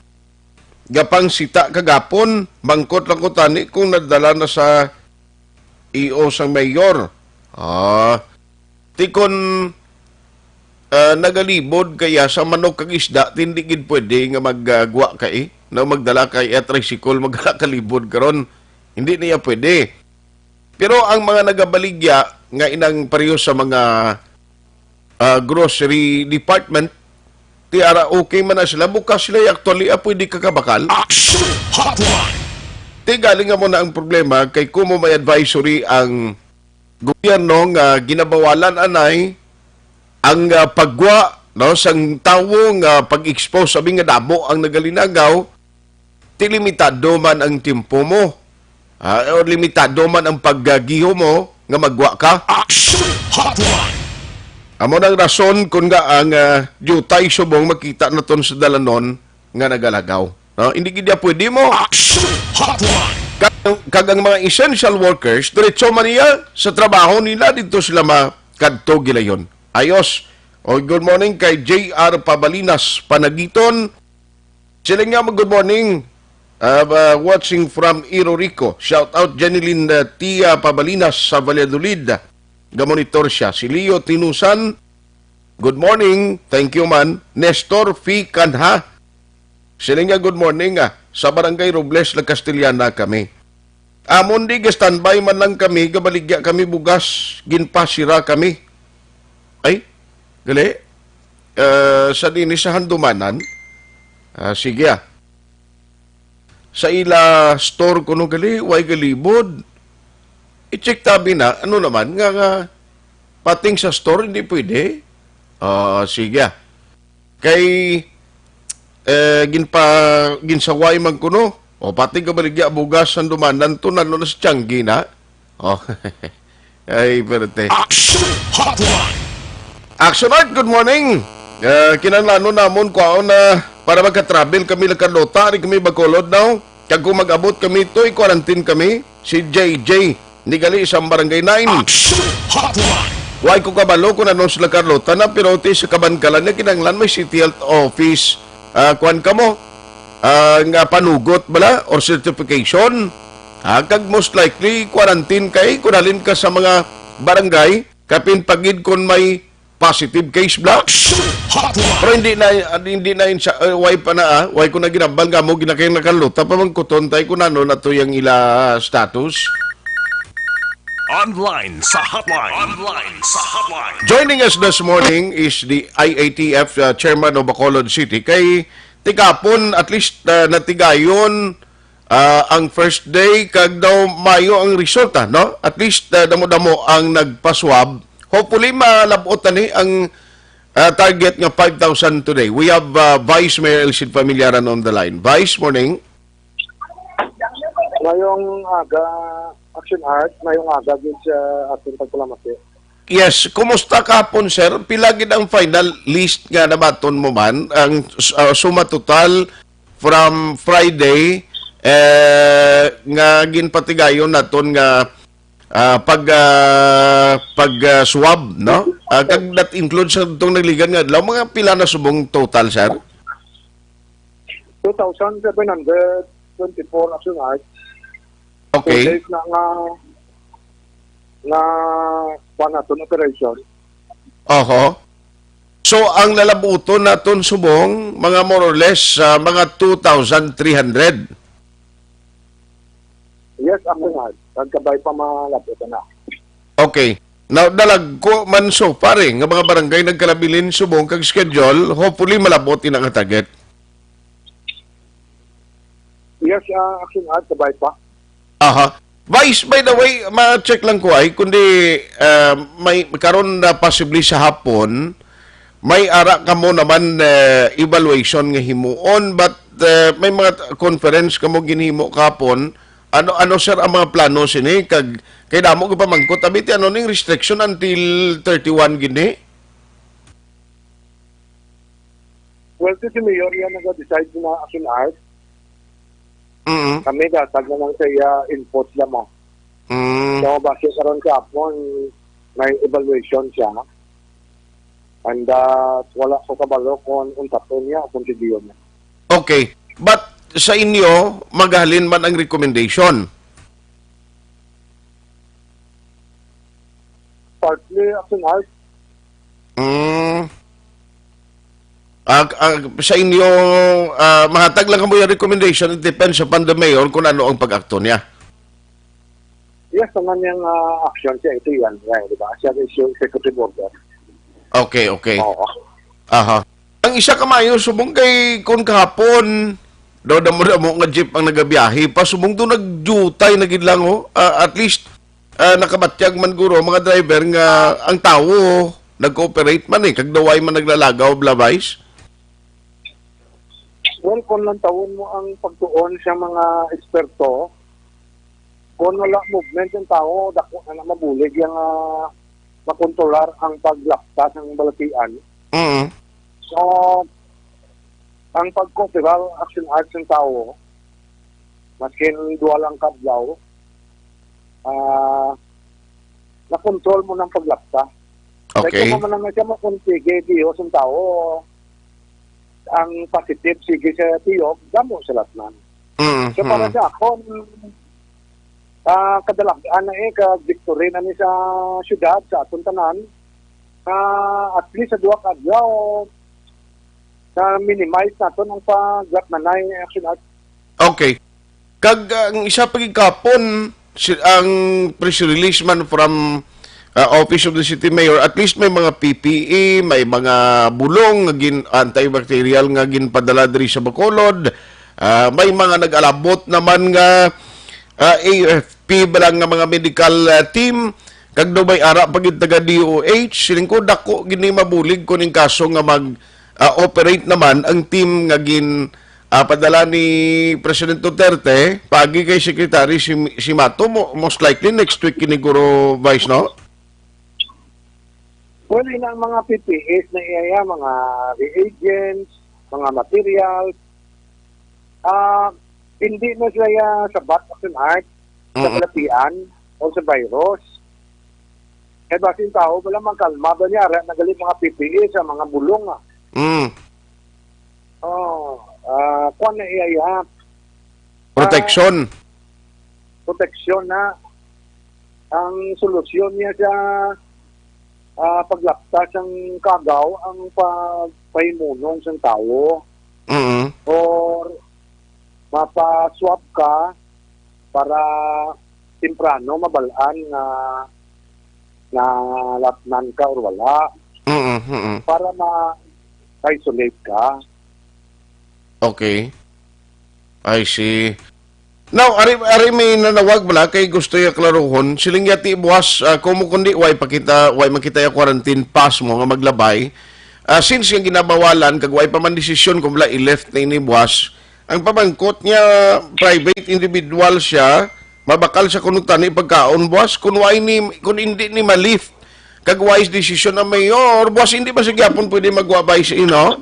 gapangsita kagapon, mangkot lang ko tani kung nadala na sa E O sang mayor. Ah, ti kon ah, nagalibod kaya sa manok kag isda, hindi gid pwede nga maggwa ka, eh, na magdala kay, ah, tricycle, magdala ka libod karon. Hindi niya pwede. Pero ang mga nagabaligya nga inang pareho sa mga, ah, grocery department, ti ara okay man na sila, bukas sila, actually, ah, pwede ka kabakal. Action Hotline! Ti galing nga mo na ang problema, kay kumo may advisory ang gobyerno nga ginabawalan anay ang, ah, paggwa, no, sang tawo nga pag-expose, sabi nga damo ang nagalinagaw, ti limitado man ang tiempo mo, ah, or limitado man ang paggagiho mo nga maggwa ka. Action Hotline! Amo nang rason kun nga ang, ah, diutay subong makita naton sa dalanon nga nagalagaw. No? Hindi gid niya pwede mo. Action Hotline! Kag, kag ang mga essential workers, diretso man niya sa trabaho nila, dito sila makadto gilayon. Ayos. O, good morning kay J R Pabalinas, Panagiton. Sila nga, good morning. Uh, uh, watching from Iro Rico. Shout out Jeneline, uh, Tia Pabalinas sa Valladolid. Gamonitor siya. Si Leo Tinusan, good morning. Thank you, man. Nestor Fi Canha. Sila nga, good morning, ah. Sa Barangay Robles, La Castellana kami. Amon di, ga-standby man lang kami, gabaligya kami bugas, ginpasira kami. Ay, gali. Eh, sa dini sa Handumanan. Ah, sige, ah. Sa ila store kuno gali, way galibod. I-check tabi na, ano naman, nga, nga, pating sa store, hindi pwede. Ah, sige, ah. Kay, eh, ginpa-, ginsaway man kuno. O, pati gabaligya bugas ang dumanan to, nalo na sa Tiangge na. O. Ay, perte. Action Hotline! Action Art, good morning. Eh, kinahanglanon namon kwaon na para magka-travel kami, La Carlota, ari kami Bacolod now. Kag kung mag-abot kami to, i-quarantine kami. Si J J, ni gali sa Barangay nine. Action Hotline! Way ko kabalo kung anong sila Carlota na, pero ti sa Kabankalan nga kinahanglan may City Health Office, ah, kuwan ka mo, ah, nga panugot bala or certification. Ah, kag most likely, quarantine kay kung halin ka sa mga barangay, kapin pagid kung may positive case, bla? Action Hotline! Pero hindi na, hindi na yun sa, eh, way pa na, ah. Way ko na ginambal nga mo, ginakayang nakaluta, pamangkuton tayo kung ano na to yung ila status. Online sa hotline. Online sa hotline. Joining us this morning is the I A T F, uh, chairman of Bacolod City. Kay tikapon, at least, uh, natigayon, ah, ang first day, kag daw mayo ang resulta, no? At least, uh, damo-damo ang nagpaswab. Hopefully, malabot na ni ang, uh, target nga five thousand today. We have, uh, Vice Mayor Elcid Familiaran on the line. Vice, morning. Ngayong aga, Action Art, ngayong aga gid sa ating pagkulamati. Yes, kumusta kahapon, sir? Pila gid ang final list nga nabaton mo man? Ang, uh, suma total from Friday, eh, nga ginpatigayon naton nga, ah, pag, ah, pag, ah, swab, no? Ah, kag that includes sa itong nagligan nga adlaw, mga pila na subong total, sir? Two thousand seven hundred twenty-four, Action Art. Okay. Two days na nga, nga kuwan naton operation. Oho. So, ang lalabuton naton subong, mga more or less, ah, mga two thousand three hundred. Yes, Action Art. Nagkabay pa malabot na. Okay. Now, dalagko man so far, eh, nga mga barangay nagkalabilin subong kag schedule, hopefully malabot ina nga target. Yes, ah, Action Art, kabay pa. Aha. Vice, by the way, ma-check lang ko ay, kundi, ah, may, karon na possibly sa hapon, may ara kamo naman, eh, evaluation nga himuon, but, eh, may mga conference kamo ginhimo kahapon. Ano, ano, sir, ang mga plano sini? Kag, kay damo ko pamangkot, abi, ti ano ning restriction until thirty-one gini? Well, si, si Mayor yan nag-decide na, Action Art. Mm. Kami, datag na lang sa iya input lamang. Mm. So, base karon sa hapon, may evaluation siya. And, uh, wala ko kabalo kung untaton niya o kung sidiyon niya. Okay. But sa inyo, maghalin man ang recommendation? Partly, Action Art. Mm. Ah, ah, sa inyo, ah, mahatag lang kamo yung recommendation, it depends upon the mayor kung ano ang pag-akto niya. Yes, naman yung, ah, action siya, ito yan, yan, di ba? Siya is yung executive order. Okay, okay. Oo. Aha. Ang isa ka maayo, subong kay kun kahapon, daw damo-damo nga jeep ang nagabiyahe pa, subong to nagdiutay na gid lang, oh. Ah, at least, ah, nakabatyag man guro ang mga driver nga ang tawo nag-cooperate man eh, kag daw way man naglalagaw, bla, Vice? Well, kung lantawon mo ang pagtuon sa mga eksperto, kung wala movement yung tao, dako na, na mabulig yung, ah, makontrolar ang paglapta ng balatian. Mm. So, ang pag-cooperar, action arts ng tao, maskin duha lang kadlaw, ah, na-control mo ng paglapta. Okay. Kaya kung man naman siya, kung sige, Diyos ang tao, ang positive, sige sa tiyog, damo sa latnan. Mm, So, para mm. sa akon, ah, kadalag-an na eh, ka victory na ni sa syudad, sa aton tanan. Ah, at least sa duha ka adlaw, na-minimize naton ang paglatnanay action at Okay. Kag, ah, ang isa pa gid kapon, si, ang press release man from, ah, Office of the City Mayor, at least may mga P P E, may mga bulong nga gin-, antibacterial nga ginpadala diri sa Bacolod. Ah, may mga nag-alabot naman nga, ah, A F P ba lang nga mga medical, ah, team, kag daw may ara pa gid taga D O H. Siling ko, dako gid ni mabulig kuning kaso nga mag, ah, operate naman ang team nga gin, ah, padala ni President Duterte, pagi kay Secretary si, si Mato, mo, most likely next week kini, guro, Vice, no? Well, yun ang mga P P Es na iya, mga reagents, mga materials, ah, hindi na sila ya sabat, Action Art, sa Mm-mm. kalapian o sa virus. Kaya basi yung tao, wala mang kalma ba niya? Ara, nagalit mga P P E sa mga bulong, ah. Mm. Oh, ah, kuwan na iya, iya. Protection. Ah, proteksyon na. Ang solusyon niya sa, ah, paglapta sang kagaw, ang pagpahimunong sang tawo. Mm. Or mapa-swab ka para temprano mabal-an nga nalatnan ka or wala. Mm, mm. Para ma-isolate ka. Okay. I see. Now, ari, ari may nanawag bala kay gusto iya klaruhon. Siling niya ti buwas, ah, kumo kundi way pakita, way makita iya quarantine pass mo nga maglabay. Ah, since nga ginabawalan kag way pa man desisyon kung bala i-lift na ini buwas, ang pamangkot niya, private individual siya, mabakal sa kuno tani pagkaon buwas, kung way ni, kung hindi ni ma-lift kag way desisyon ang mayor, buwas hindi ba sa gyapon pwede magwabay sa ino?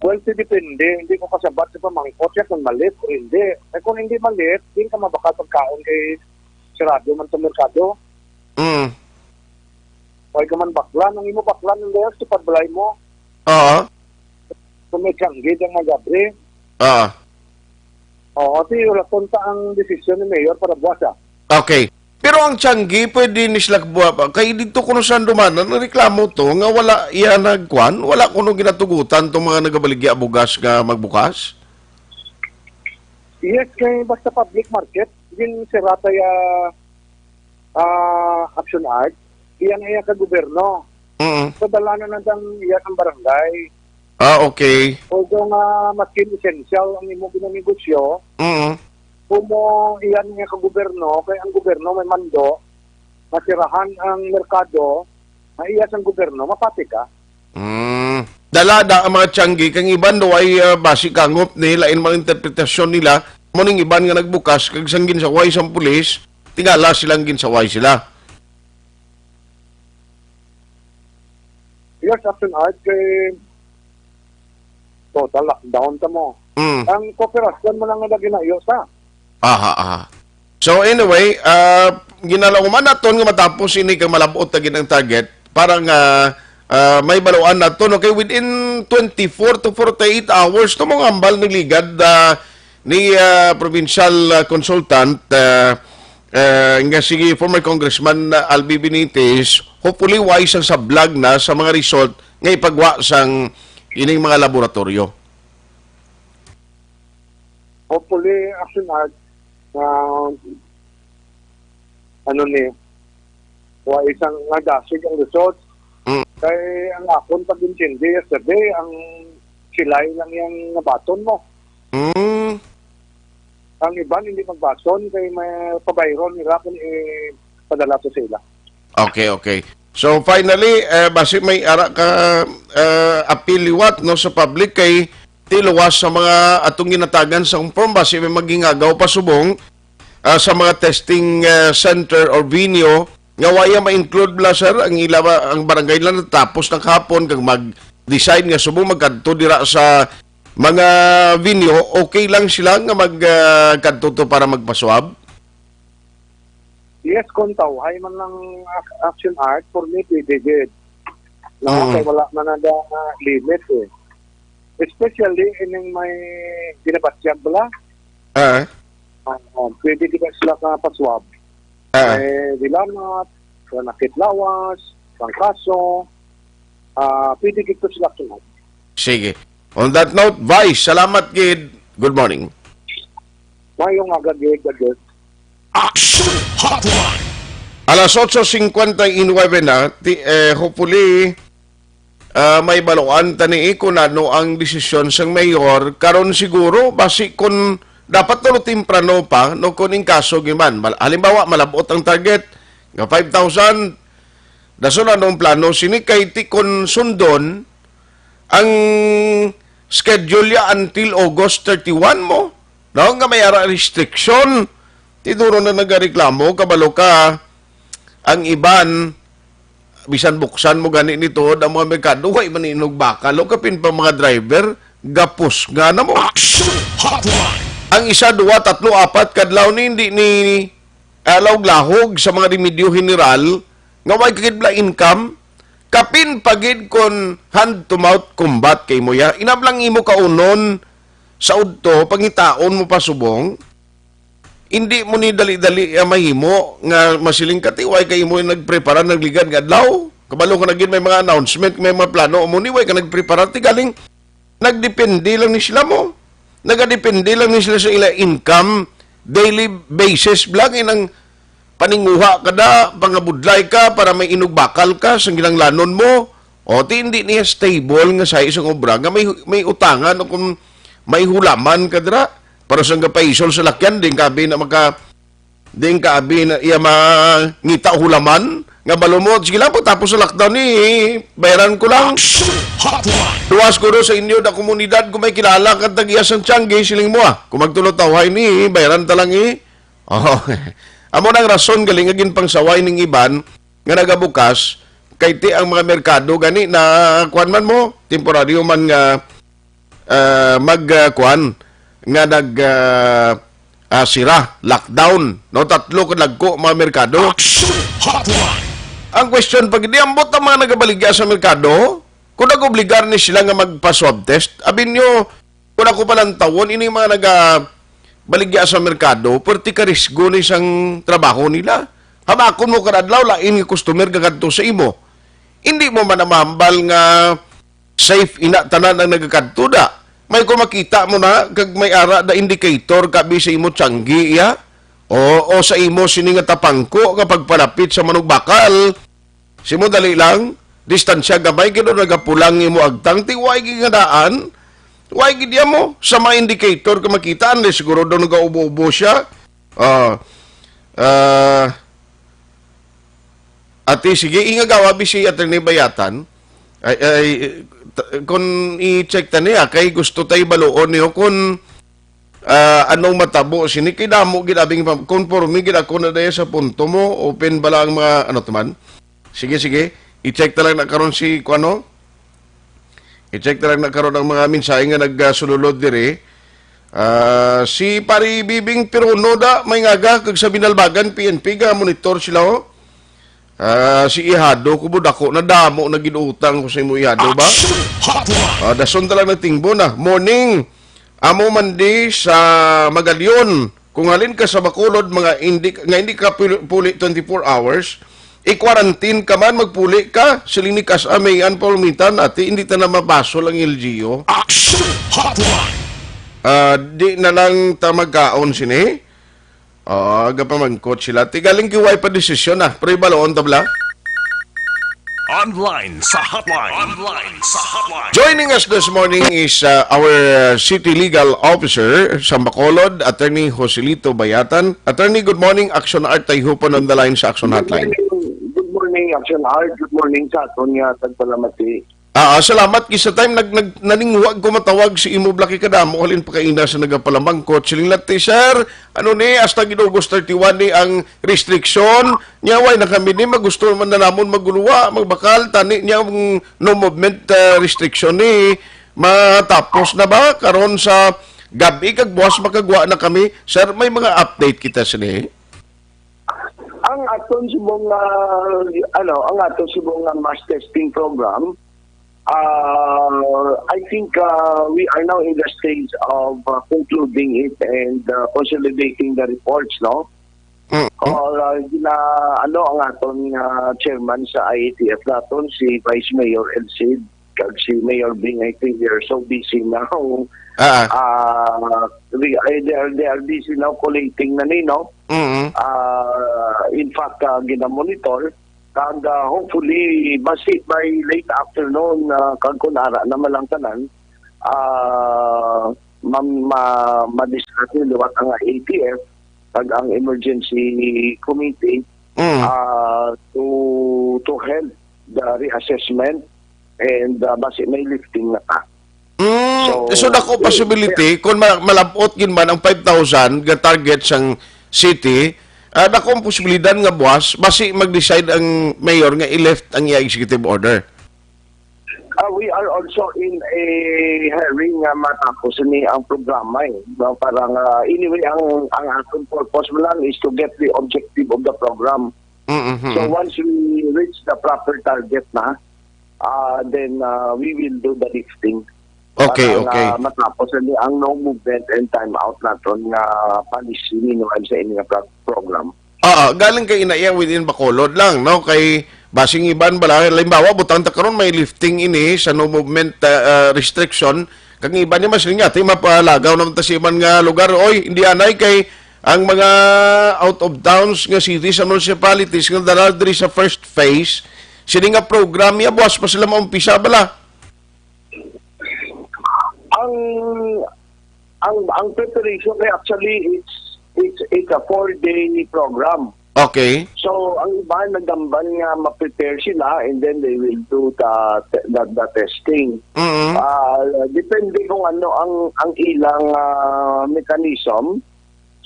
Well, si depende. Hindi ko kasabat sa pamangkot siya kung malit o hindi. Eh, kung hindi malit, di ka mabakal pagkaon kay sarado man sa merkado. Mm. Kay ka man baklan, ang imo baklan, ang layas, sa pagbalay mo. Oo. Kung may tiyanggi, ang mag-abri. Oo. Oo, ti, wala punta ang desisyon ni Mayor para buwas, ah. Okay. Pero ang tiyanggi, pwede ni sila buwa pa. Kay dito kuno sa Andumanan, ang reklamo to, nga wala iya nagkuan, wala kuno ginatugutan tong mga nagabaligya bugas nga magbukas? Yes, kay basta public market, yung sirata ya, ah, Action Art, iya na iya ka gobyerno. Mm. So, dala na lang iya sa barangay. Ah, okay. Although nga, maskin essential ang imo ginanegosyo, Mm. kung mo iyan nga ka gobyerno, kay ang gobyerno may mando, masirahan ang merkado, na iya sang gobyerno, mapati ka. Mm. Dalada ang mga tiyanggi, kang iban daw ay, ah, basi kangop ni, lain mga interpretasyon nila, mo ning iban nga nagbukas, kag sang ginsaway sang pulis, tingala silang ginsaway sila. Yes, Action Art, kay total lockdown ta mo. Mm. Ang kooperasyon mo lang nga ginayo sa. Aha, aha. So anyway, ah, ginalauman naton nga matapos ini kag malab-ot na gid ang target para nga, ah, may baluan naton, okay, within twenty-four to forty-eight hours to mo nga hambal ni ligad, ah, ni, ah, provincial, ah, consultant, ah, eh, nga si former Congressman, uh, Albi Benitez, hopefully wise ang sablag na sa mga result nga ipagwa sang ining mga laboratoryo. Hopefully, Action Art, uh, ano ni, wa isang nga dasig ang result. Mm. Kay ang akon pag-intindi yesterday, ang silay lang yang nabaton mo. Mm. Ang iban hindi magbaton kay may pabayron nila kung ipadala to sa ila. Okay, okay. So finally, eh, basi may ara ka eh, appeal liwat, no, sa public kay tiluwas sa mga atong ginatagan sa form, basi may maghingagaw pa subong ah, sa mga testing eh, center or venue nga waya ma-include bala, sir, ang ila ang barangay lang natapos na kahapon kag mag-decide nga subong magkadto dira sa mga venue, okay lang sila nga mag ah, kadto to para magpaswab? Yes, kung tawhay man lang ac- action art, for me, pwede gid. No, Mm. kay wala man na limit eh. Especially ining may ginabatyag bala, Ah, ah, pwede gid sila ka paswab. ah. Eh, Dilamat, Nakit Lawas, Trangkaso, ah, pwede gid to sila action art. Sige. On that note, Vice, salamat gid. Good morning. Mayong aga gid, gid. Action Hotline. Alas otso cincuenta y nueve na, ti, eh, hopefully, ah, may baluan ta ni kung ano ang desisyon sang mayor. Karon siguro, basi kung dapat tulo temprano pa, no, kung in kaso, giman, mal- halimbawa, malabot ang target, nga five thousand, dason anong plano sini kay ti kon sundon ang schedule ya until August thirty-one mo, no, nga may ara restriction, ti duro na nagareklamo, kabalo ka, ang iban, bisan buksan mo gani nito, ang mga merkado, way man inog bakal, o kapin pa mga driver, gapos nga na mo. Action Hotline. Ang isa, duwa, tatlo, apat kadlaw ni hindi ni ah, lahog-lahog sa mga remedyo general nga way ka gid bala income, kapin pa gid kon hand to mouth combat kay mo ya. Inablang imo kaunon sa udto, pangitaon mo pa subong. Hindi mo ni dali-dali ah, mahimo nga masiling ka ti way kay imo nagprepara nagligad nga adlaw. Kabalo ka na gid may mga announcement, may mga plano mo ni way ka nagprepara ti galing nagdepende lang ni sila mo. Nagadepende lang ni sila sa ila income, daily basis lang inang paninguha ka da, pangabudlay ka para may inugbakal ka sa ginanglanon mo. O ti hindi niya stable nga sa isang obra nga may may utangan o kung may hulaman ka dira para sa gapaisol sa lakyan, di ka abi na maka Di ka abi na iya mangita hulaman nga balumot. Sige lang, pagtapos sa lockdown ni bayaran ko lang. Action Hotline. Duwas ko do sa inyo na komunidad kung may kilala kag tag-iya sang tiyanggi, siling mo ah. Kung magtulo tawhay ni, bayaran ta lang eh. Oh. Amo nang rason galing nga ginpangsaway ning iban nga nagabukas kay ti ang mga merkado gani na kuan man mo, temporaryo man nga ah, mag ah, kuan nga nag ah, ah, sira, lockdown, no, tatlo ka dagko mga merkado. Action Hotline. Ang question pa gid, ambot ang mga nagabaligya sa merkado, kung nag-obligar ni sila nga magpa-swab test, abi nyo, kung ako palantawon, ini mga nagabaligya sa merkado, perti ka risgo ni sang trabaho nila. Hamakon mo kada adlaw, lain nga customer gagadto sa imo. Hindi mo man mahambal nga safe ina tanan ang nagakadto da. May kung makita mo na kag may ara da indicator kabi sa imo tiyanggi iya o, o sa imo sini nga tapangko nga pagpalapit sa manugbakal. Simo dali lang, distansya gamay gid o nagapulang imo agtang ti way gid nga daan. Way gid iya mo sa mga indicator ka makita unless siguro daw nagaubo-ubo siya. Ah, ah, Ati, sige, ingagawa bi si Attorney Bayatan. Ay, ay, t- kung i-check ta niya, kay gusto tay baluon niyo kung ah, anong matabo sini. Kay damo gid abing pam- conforme gid ako na daya sa punto mo. Open bala ang mga, ano to man? Sige, sige. I-check ta lang na karon si, kuno? I-check na lang na karon ang mga mensahe nga nagsululod diri. Ah, si Pari Bibing Piruno da, may ngaga, kag sa Binalbagan, P N P, ga monitor sila, oh. Ah, si Ihado, kubo dako, nadamo na gid utang ko sa imo Ihado ba? Action Hotline. Ah, dason ta lang nagtingbo na. Morning. Amo man di sa Magalion. Kung halin ka sa Bacolod, mga hindi, nga hindi ka puli, puli twenty-four hours, i-quarantine ka man, magpuli ka, siling ni Kas-a Mayan Palumitan, ati, hindi ta na mabasol ang L G U. Action Hotline! Ah, di na lang ta magkaon sini. Ah, gapamangkot sila. Ti galing kiway pa desisyon na. Pero ibaloon ta bala. Online sa hotline. Online sa hotline. Joining us this morning is uh, our uh, city legal officer sa Bacolod, Attorney Joselito Bayatan. Attorney, good morning. Action Art, tayhupon on the line sa Action Hotline. Good morning, Action Art. Good morning sa aton nga tagpalamati. Ah, salamat kay sa time nag, nag naninguha ko matawag si imo, Blacky, kadamo halin pa kaina sa nagapalamangkot. Siling lati, sir, ano ni, hasta gid August thirty-one ni ang restriction. Nya way na kami ni magusto man na namon maguluwa, magbakal tani niya ang no movement ah, restriction ni matapos na ba karon sa gabi kag buwas makagwa na kami. Sir, may mga update kita sini. Ang aton subong nga ano, ang aton subong nga mass testing program, uh, I think uh, we are now in the stage of uh, concluding it and uh, consolidating the reports, no? Mm. Or uh, gina, ano ang aton nga chairman sa I A T F naton, si Vice Mayor El Cid, kag si Mayor Bing, I think they are so busy now. Ah, Uh, they, they, are, they are busy now collating na ni, no? mm. Uh, in fact, uh, gina-monitor. Kag uh, hopefully, basi by late afternoon, uh, kag kung ara naman lang tanan, uh, ma, ma, ma-discuss ni liwat ang I A T F kag ang emergency committee Mm. uh, to to help the reassessment and uh, basi may lifting na ta. Mm, So, so, dako yeah, possibility kung ma- malabot gid man ang five thousand nga target sang city, ah, dako ang posibilidad nga buwas basi mag-decide ang mayor nga i-lift ang iya executive order. Uh, we are also in a hurry nga matapos ni ang programa eh. No? Para nga, anyway, ang ang ating purpose mo lang is to get the objective of the program. Mm-hmm. So once we reach the proper target na, uh, then uh, we will do the lifting. Okay, Para okay. Nga matapos ni ang no movement and time out naton nga policy meanwhile sa inyong pro- program. Oo, galing kay inaiya within Bacolod lang, no? Kay basing iban bala, halimbawa, butang ta karon may lifting ini sa no movement uh, uh, restriction. Kag iban niya mas nga, ti mapalagaw naman ta sa iban nga lugar. Oy, hindi anay kay ang mga out of towns nga cities and municipalities nga dala diri sa first phase, sini nga program niya, buwas pa sila maumpisa bala. Ang ang ang preparation kay actually it's it's it's a four day program. Okay. So ang iba nagdamban nga ma-prepare sila and then they will do the the, the testing. Mm. Ah, depende kung ano ang ang ilang ah, mechanism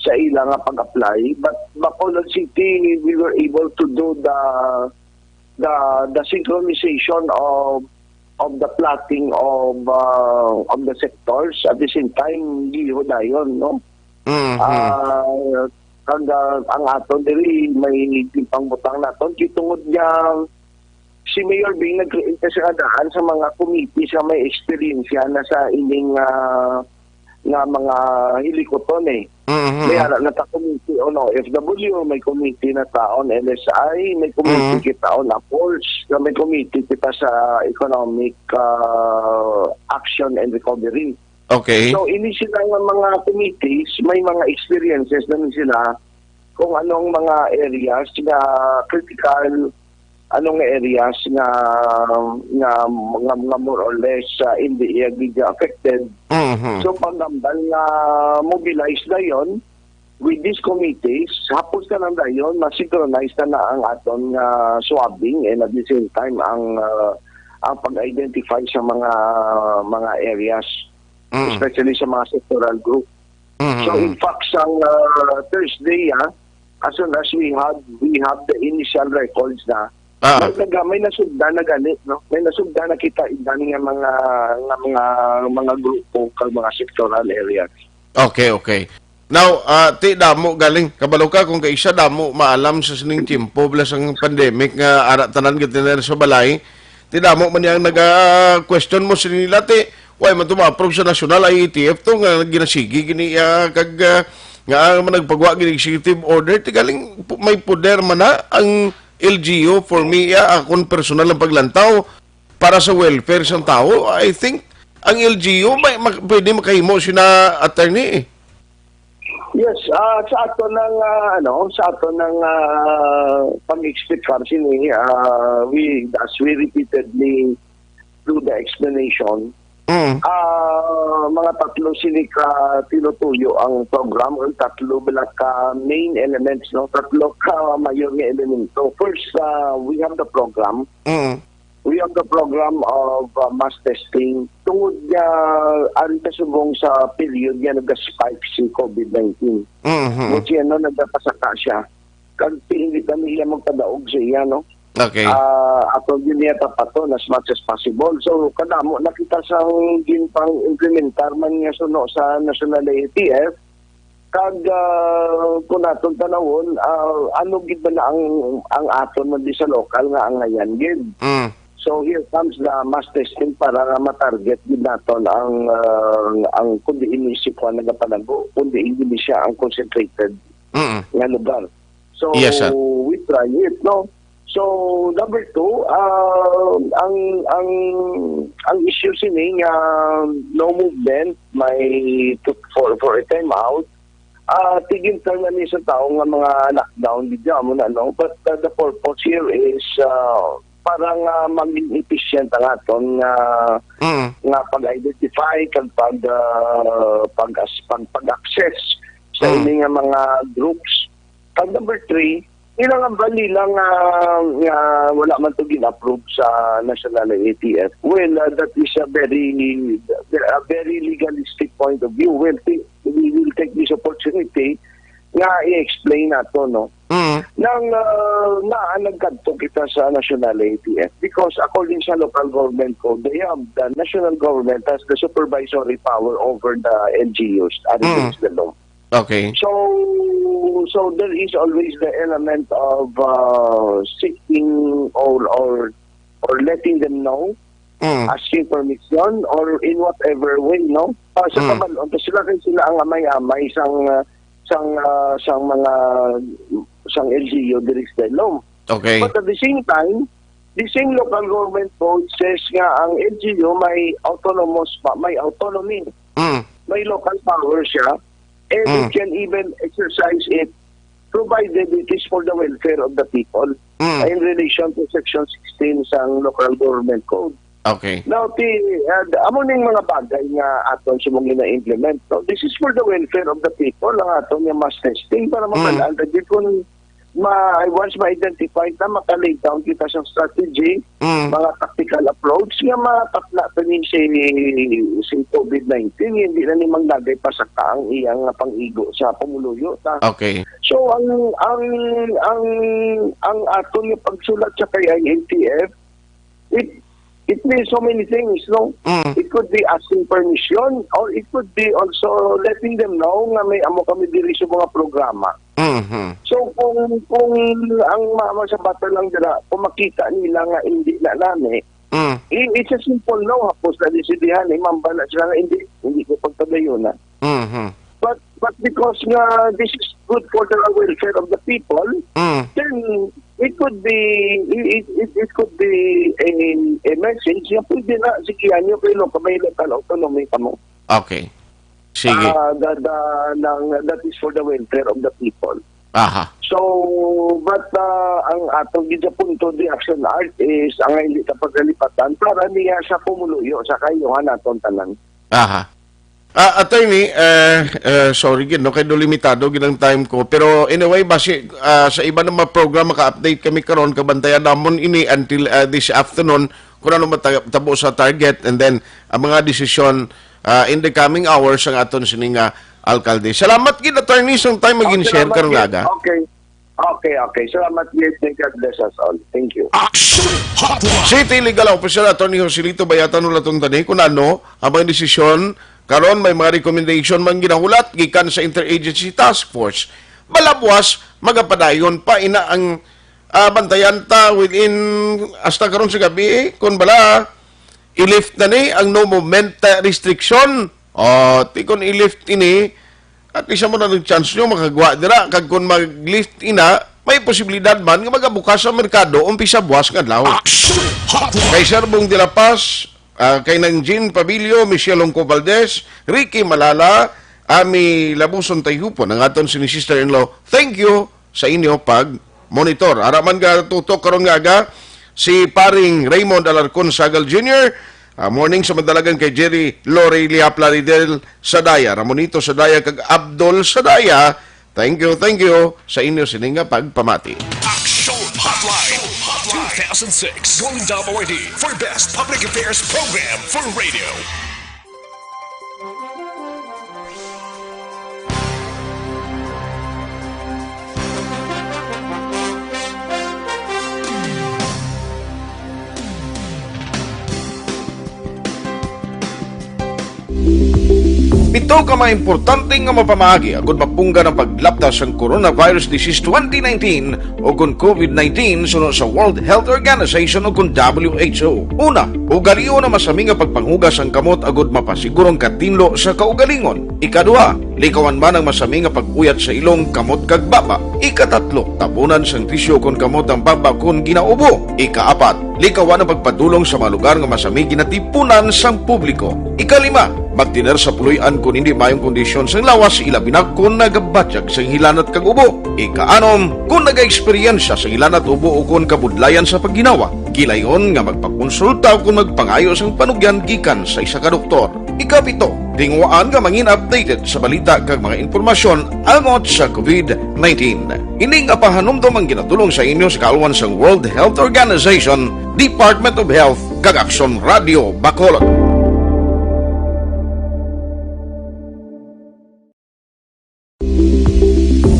sa ilang nga pag-apply, but Bacolod City, we were able to do the the the synchronization of of the plotting of uh, of the sectors at the same time giho dayon, no? Mhm. Ah, kag ah, ang aton diri may ginpangbutang naton kay tungod nga si Mayor Bing nag-create na siya daan sa mga committee sa may experience na sa ining ah, nga mga hilikuton eh. Mhm. May ara na ta committee on O F W, may committee na ta on L S I, may committee Mhm. kita on APORS, may committee kita sa economic ah, action and recovery. Okay. So ini sila nga mga committees, may mga experiences na sila kung anong mga areas nga critical, anong areas nga nga, nga, nga more or less uh, hindi iya gid affected. Mhm. So pagambal nga mobilize dayon with these committees, hapos na lang dayon ma-synchronize na na ang aton nga swabbing and at the same time ang uh, ang pag-identify sa mga mga areas, Mm. especially sa mga sectoral group. Mhm. So in fact, sa uh, Thursday, ah, as soon as we have we have the initial records na, Ah. may, naga- may nasugda na gani, no? May nasugda na kita iban nga mga nga mga mga grupo kag mga sectoral areas. Okay, okay. Now, ah, ti damo galing kabalo ka kung kaisa damo maalam sa sining tiempo bala sang pandemic nga ara tanan gid sa balay. Ti damo man yang naga-question mo sini nila ti why man to ma-approve sa national I A T F to nga ginasigi gini ah, kag ah, nga ang nagpagawa gid executive order, ti galing pu-, may poder man na ang L G U. For me, ah, akon personal ang paglantaw para sa welfare sang tawo, I think ang L G U may, mag-, pwede makahimo sina, attorney, eh. Yes, ah, sa ato ng, ah, ano, sa ato ng, ah, pag-explicar sini, ah, we, as we repeatedly do the explanation, Mm. ah, mga tatlo sini ka tinutuyo ang program, ang tatlo bala ka main elements, no? Tatlo ka mayor nga elemento. First, ah, we have the program. Mm. We have the program of, ah, mass testing. Tungod nga ari ta subong sa period nga nag-spike si COVID nineteen. Mhm. Mo siya, no, nagapasaka siya. Kag ti-, hindi kami iya magpadaog sa iya, no? Okay. Ah, ato gyud niya tapaton as much as possible. So, kadamo na kita sa ginpang-implementar man nga suno sa National A T F. Kag, ah, kung naton tanawon, ah, ano gid ba na ang, ang aton man di sa lokal nga angayan gid? Mm. So, here comes the mass testing para nga ma-target gid naton ang, ah, ang kung diin ni si Juan nagapanago, kung diin gid siya ang concentrated Mm. nga lugar. So, Yes, sir. we try it, no? So, number two, ah, ang, ang, ang issue sini nga no movement, may to, for, for a time out, ah, tigin ka nga ni sa tao nga mga lockdown, di dyan mo na, no? But, uh, the purpose here is, ah, para nga maging efficient ang aton nga, Mm. nga pag-identify, kag pag, ah, pag, pag, pag-access sa Mm. ini nga mga groups. Kag number three, ilang ang bali lang nga, nga wala man to gin-approve sa National A T F. Well, uh, that is a very, a very legalistic point of view. Well, ti-, we will take this opportunity nga i-explain nato, no? Mm. Nang, uh, na nagkadto kita sa National A T F because according sa local government code, they have, the national government has the supervisory power over the L G Us, ari Mm. sa law. Okay. So, so there is always the element of, uh, seeking or, or, or letting them know, Mm. asking permission, or in whatever way, no? Ah, sa Mm. kabal-on, to sila kay sila ang amay-amay sang, uh, sang, uh, sang mga, sang L G U diri sa Delom. Okay. But at the same time, the same local government code says nga ang L G U may autonomous pa, may autonomy, Mm. may local power siya, and Mm. it can even exercise it provided it is for the welfare of the people Mm. in relation to Section sixteen sang local government code. Okay. Now, ti, uh, amo ning mga bagay nga aton sa mga gina-implement. No? This is for the welfare of the people, ang aton nga mass testing para Mm. mabalaan ta gyud kung ma, once ma-identify na, maka-lay down kita sa strategy, Mm. mga tactical approach nga mapatla pa ni si, si COVID nineteen, hindi na ni manglagay pa sa kaang iyang pang-igo sa pumuluyo ta. Okay. So ang ang ang ang aton nga pagsulat sa kay I A T F, it it means so many things, no? Mm. It could be asking permission or it could be also letting them know nga may amo kami diri sa mga programa. Mhm. So kung kung ang mama sa bata lang dira, kung makita nila nga hindi na nami, Mm. i- it's a simple no, hapos na disidihan, imamba na sila nga hindi, hindi ko pagpadayon na. Mhm. But but because nga this is good for the welfare of the people, Mm. then it could be it, it, it could be a, a message nga pwede na sige anyo kay lo may local autonomy kamo. Okay. Sige. Ah, the, the, ng, that is for the welfare of the people. Aha. So, but uh, ang atong gid sa punto di action art is ang hindi ta pagkalipatan para niya sa pumuluyo sa kayuhan naton tanan. Aha. Ah, attorney, eh, eh, sorry gid no kay do limitado gid ang time ko, pero anyway, basi, ah, sa iba na mga program maka-update kami karon, kabantayan namon ini until, ah, this afternoon kung ano matabo sa target, and then ang mga desisyon, ah, in the coming hours ang aton sini nga alkalde. Salamat gid, attorney, sa time mag-share Salamat karon gid. nga aga. Okay. Okay, okay. Salamat gid. May God bless us all. Thank you. Action Hotline. City Legal Officer Attorney Joselito Bayatan Ulaton tani kung ano ang mga desisyon karon, may mga recommendation man ginahulat gikan sa Interagency Task Force. Malabwas, magapadayon pa ina ang, ah, bantayan ta within hasta karon sa gabi, eh, kung bala i-lift na ni ang no movement, ah, restriction. O, ti kung i-lift ini, At least amo na ang chance nyo makagwa dira. Kag kung mag-lift ina, may posibilidad man nga magabukas ang merkado umpisa buwas nga adlaw. Action Hotline! Kay Sir Bong de la Paz, ah, kay Nang Jean Pabillo, Michelle Hongco Valdez, Ricky Malala, Ami Labuson Tayhupon, ang aton sini sister-in-law. Thank you sa inyo pag monitor. Ara man nga tutok karon nga aga, si paring Raymond Alarcon Sagal Junior, ah, morning sa madalagan kay Jerry Lorelea Plaridel Sadaya, Ramonito Sadaya, kag Abdul Sadaya. Thank you, thank you sa inyo sini nga pagpamati. Action Hotline two thousand six Golden Dome Awardee for Best Public Affairs Program for Radio. Pito ka mga importante nga mapamaagi agud mapunggan ang paglapta sang coronavirus disease twenty nineteen o kon covid nineteen suno sa World Health Organization o kon W H O. Una, ugalion ang masami nga pagpanghugas sang kamot agud mapasiguro ang katinlo sa kaugalingon. Ikaduha, likawan man ang masami nga pag-uyat sa ilong, kamot, kag baba. Ikatatlo, tabunan sang tisyu kon kamot ang baba kon ginaubo. Ikaapat, likawan ang pagpadulong sa mga lugar nga masami ginatipunan sang publiko. Ikalima, magtener sa puloy-an kon hindi maayong kondisyon sang lawas, ilabi na kon nagabatyag sang hilanat kag ubo. Ikaanom, kon nagaeksperyensya sang hilanat, ubo, o kon kabudlayan sa pagginawa, gilayon nga magpakonsulta o kon magpangayo sang panugyan gikan sa isa ka doktor. Ikapito, tinguhaan nga mangin updated sa balita kag mga impormasyon angot sa covid nineteen. Ini nga pahanumdom ang ginatulong sa inyo sa kaalwan sang World Health Organization, Department of Health, kag Aksyon Radio Bacolod.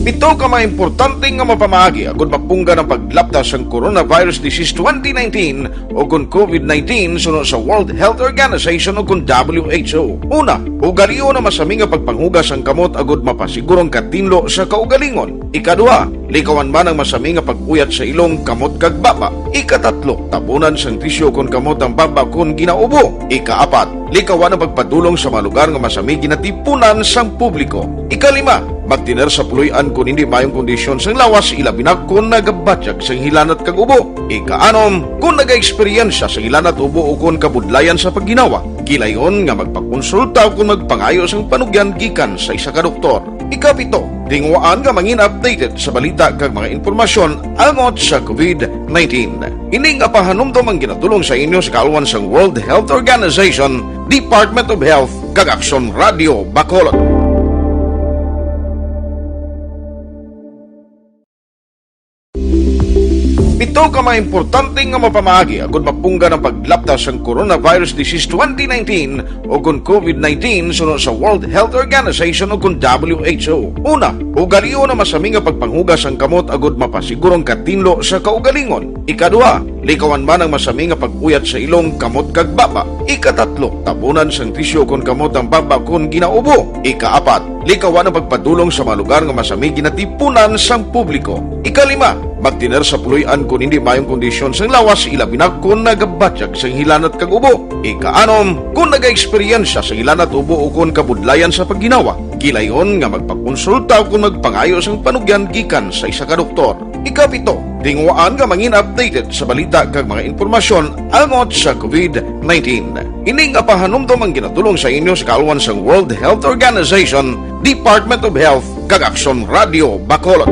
Pito ka mga importante nga mapamaagi agud mapunggan ang paglapta sang coronavirus disease twenty nineteen o kon covid nineteen suno sa World Health Organization o kon W H O. Una, ugalion ang masami nga pagpanghugas sang kamot agud mapasiguro ang katinlo sa kaugalingon. Ikaduha, likawan man ang masami nga pag-uyat sa ilong, kamot, kag baba. Ikatatlo, tabunan sang tisyu kon kamot ang baba kon ginaubo. Ikaapat, likawan ang pagpadulong sa mga lugar nga masami ginatipunan sang publiko. Ikalima, magtener sa puloy-an kon hindi maayong kondisyon sang lawas, ilabi na kon nagabatyag sang hilanat kag ubo. Ikaanom, kon nagaeksperyensya sang hilanat, ubo, o kon kabudlayan sa pagginawa, gilayon nga magpakonsulta o kon magpangayo sang panugyan gikan sa isa ka doktor. Ikapito, tinguhaan nga mangin updated sa balita kag mga impormasyon angot sa covid nineteen. Ini nga pahanumdom ang ginatulong sa inyo sa kaalwan sang World Health Organization, Department of Health, kag Aksyon Radio Bacolod. Pito ka mga importante nga mapamaagi agud mapunggan ang paglapta sang coronavirus disease twenty nineteen o kon covid nineteen suno sa World Health Organization o kon W H O. Una, ugalion ang masami nga pagpanghugas sang kamot agud mapasiguro ang katinlo sa kaugalingon. Ikaduha, likawan man ang masami nga pag-uyat sa ilong, kamot, kag baba. Ikatatlo, tabunan sang tisyu kon kamot ang baba kon ginaubo. Ikaapat, likawan ang pagpadulong sa mga lugar nga masami ginatipunan sang publiko. Ikalima, magtener sa puloy-an kon hindi maayong kondisyon sang lawas, ilabi na kon nagabatyag sang hilanat kag ubo. Ikaanom, kon nagaeksperyensya sang hilanat, ubo, o kon kabudlayan sa pagginawa, gilayon nga magpakonsulta o kon magpangayo sang panugyan gikan sa isa ka doktor. Ikapito, tinguhaan nga mangin updated sa balita kag mga impormasyon angot sa covid nineteen. Ini nga pahanumdom ang ginatulong sa inyo sa kaalwan sang World Health Organization, Department of Health, kag Aksyon Radio Bacolod.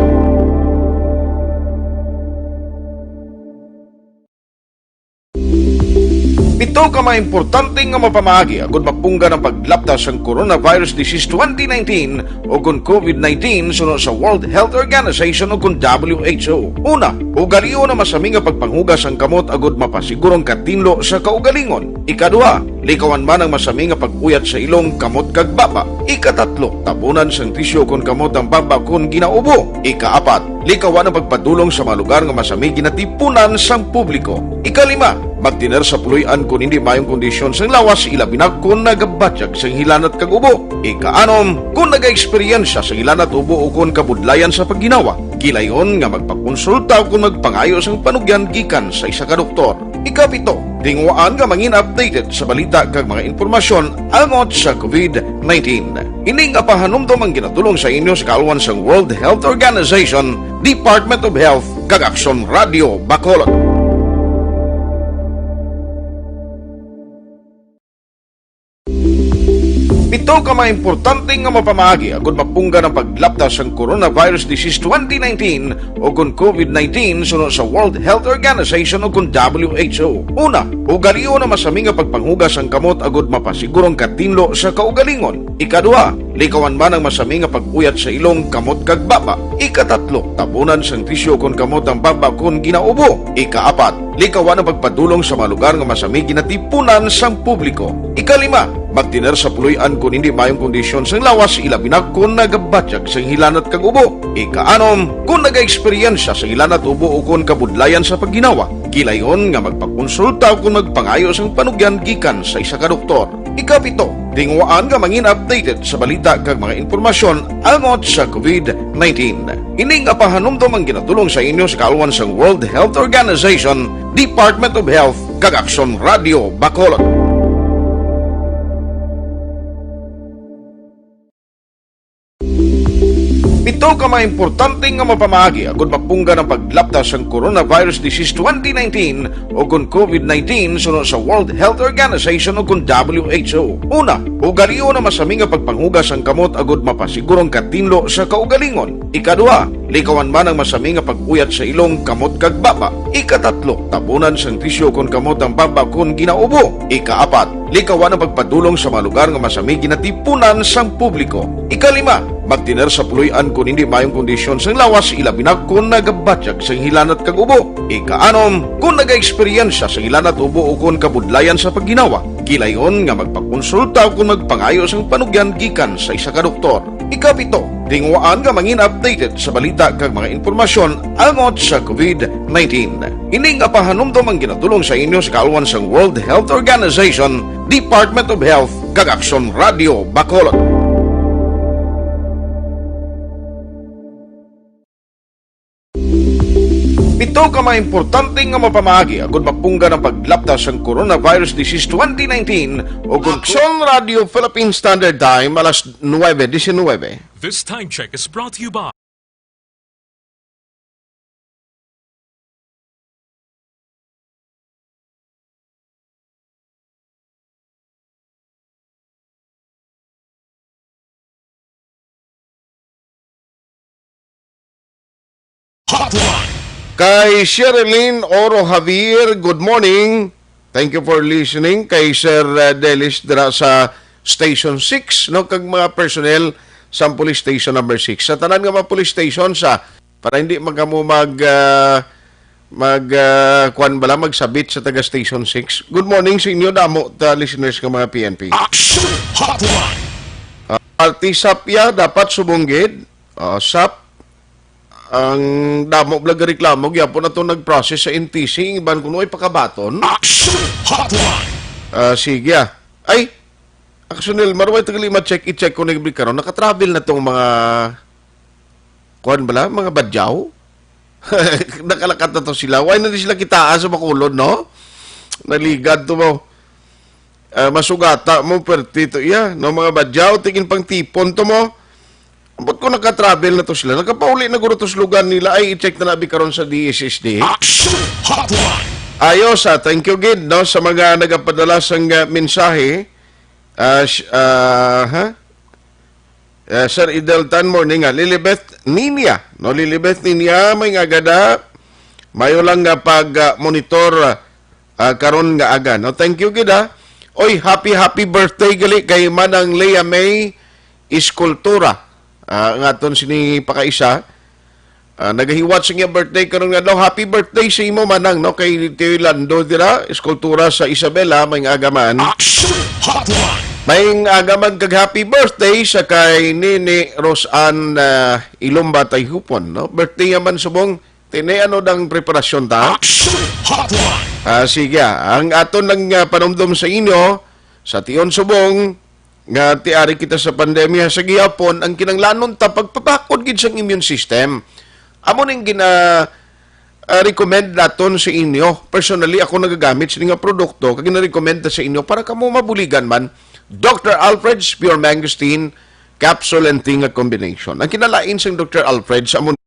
Pito ka mga importante nga mapamaagi agud mapunggan ang paglapta sang coronavirus disease twenty nineteen o kon covid nineteen suno sa World Health Organization o kon W H O. Una, ugalion ang masami nga pagpanghugas sang kamot agud mapasiguro ang katinlo sa kaugalingon. Ikaduha, likawan man ang masami nga pag-uyat sa ilong, kamot, kag baba. Ikatatlo, tabunan sang tisyu kon kamot ang baba kon ginaubo. Ikaapat, likawan ang pagpadulong sa mga lugar nga masami ginatipunan sang publiko. Ikalima, magtener sa puloy-an kon hindi maayong kondisyon sang lawas, ilabi na kon nagabatyag sang hilanat kag ubo. Ikaanom, kon nagaeksperyensya sang hilanat, ubo, o kon kabudlayan sa pagginawa, gilayon nga magpakonsulta o kon magpangayo sang panugyan gikan sa isa ka doktor. Ikapito, Tinguhaan nga mangin updated sa balita kag mga impormasyon angot sa COVID nineteen. Ini nga pahanumdom ang ginatulong sa inyo sa kaalwan sang World Health Organization, Department of Health, kag Aksyon Radio Bacolod. Pito ka mga importante nga mapamaagi agud mapunggan ang paglapta sang coronavirus disease twenty nineteen o kon COVID nineteen suno sa World Health Organization o kon W H O. Una, ugalion ang masami nga pagpanghugas sang kamot agud mapasiguro ang katinlo sa kaugalingon. Ikaduha, likawan man ang masami nga pag-uyat sa ilong, kamot kag baba. Ikatatlo, tabunan sang tisyu kon kamot ang baba kon ginaubo. Ikaapat, likawan ang pagpadulong sa mga lugar nga masami ginatipunan sang publiko. Ikalima, magtener sa puloy-an kon hindi maayong kondisyon sang lawas, ilabi na kon nagabatyag sang hilanat kag ubo. Ikaanom, kon nagaeksperyensya sang hilanat, ubo, o kon kabudlayan sa pagginawa, gilayon nga magpakonsulta kon magpangayo sang panugyan gikan sa isa ka doktor. Ikapito, tinguhaan nga mangin updated sa balita kag mga impormasyon angot sa COVID nineteen. Ini nga pahanumdom ang ginatulong sa inyo sa kaalwan sang World Health Organization, Department of Health, kag Aksyon Radio Bacolod. Pito ka mga importante nga mapamaagi agud mapunggan ang paglapta sang coronavirus disease twenty nineteen o kon COVID nineteen suno sa World Health Organization o kon W H O. Una, ugalion ang masami nga pagpanghugas sang kamot agud mapasiguro ang katinlo sa kaugalingon. Ikaduha, likawan man ang masami nga pag-uyat sa ilong, kamot kag baba. Ikatatlo, tabunan sang tisyu kon kamot ang baba kon ginaubo. Ikaapat, likawan ang pagpadulong sa mga lugar nga masami ginatipunan sang publiko. Ikalima, magtener sa puloy-an kon hindi maayong kondisyon sang lawas, ilabi na kon nagabatyag sang hilanat kag ubo. Ikaanom, kon nagaeksperyensya sang hilanat, ubo, o kon kabudlayan sa pagginawa, gilayon nga magpakonsulta o kon magpangayo sang panugyan gikan sa isa ka doktor. Ikapito, tinguhaan nga mangin updated sa balita kag mga impormasyon angot sa COVID nineteen. Ini nga pahanumdom ang ginatulong sa inyo sa kaalwan sang World Health Organization, Department of Health, kag Aksyon Radio Bacolod. Pito ka mga importante nga mapamaagi agud mapunggan ang paglapta sang coronavirus disease twenty nineteen o kon Aksyon Radio Philippine Standard Time, alas nuebe disinuybe. This time check is brought to you by Hotline. Kay Sherilyn Oro Javier, good morning. Thank you for listening. Kay Sir, uh, Delis dira sa Station six, no, kag mga personnel sa Police Station Number Six. Sa tanan nga mga police station sa, para hindi man kamo mag, uh, mag, uh, kuwan bala, magsabit sa taga Station six. Good morning sa inyo, damo ta listeners nga mga P N P. Action Hotline. Uh, Artisapia, dapat subong gid. Uh, sap, ang damo bala gareklamo, gyapon ato nag-process sa N T C, ang iban kuno ay pakabaton. Action Hotline. Ah, sige, ah. Ay, Aksyon Elmar, way tagali ma-check, i-check ko na yung karon. Nakatravel na tong mga, kuwan bala, mga badyaw. Nakalakat na to sila. Way na di sila kitaan sa Bacolod, no? Naligad to mo. Ah, masugata mo, perti to iya, no, mga badyaw, tingin pang tipon to mo. Ambot ko naka-travel na to sila. Nakapauli na guro to sa lugar nila. Ay, i-check na nabi karon sa D S S D. Action Hotline. Ayos, ah, thank you gid, no, sa mga nagapadala sang, ah, mensahe. Ah, sh-, ah, ha? Ah, Sir Idel Tan, morning, ah. Lilibeth Ninia, no, Lilibeth Ninia, may nga gada. Mayo lang nga pag, ah, monitor, ah, ah, karon nga aga, no? Thank you gid, ah. Oy, happy, happy birthday gali kay Manang Lea May Escultura. Ah, ang aton sini pakaisa. Ah, nagahiwat sa iya birthday karon nga adlaw. Happy birthday sa imo, Manang, no? Kay Tio Lando dira, Escultura sa Isabela, may nga aga man. Action Hotline. May nga aga man kag happy birthday sa kay Nini Rosan, ah, Ilumba Tayhupon, no? Birthday naman subong. Tini, ano dang preparasyon ta? Action Hotline. Ah, sige, ah. Ang aton lang, ah, panumdom sa inyo, sa tion subong, nga tiari kita sa pandemya, sa gihapon, ang kinanglanon ta, pagpabakod gid sang immune system. Amo ning gina-, ah, recommend naton sa inyo. Personally, ako nagagamit sini nga produkto, kag gina-recommend ta sa inyo para kamo mabuligan man. Doctor Alfred's Pure Mangosteen Capsule and Tea nga combination. Ang kinalain sang Doctor Alfred's, amo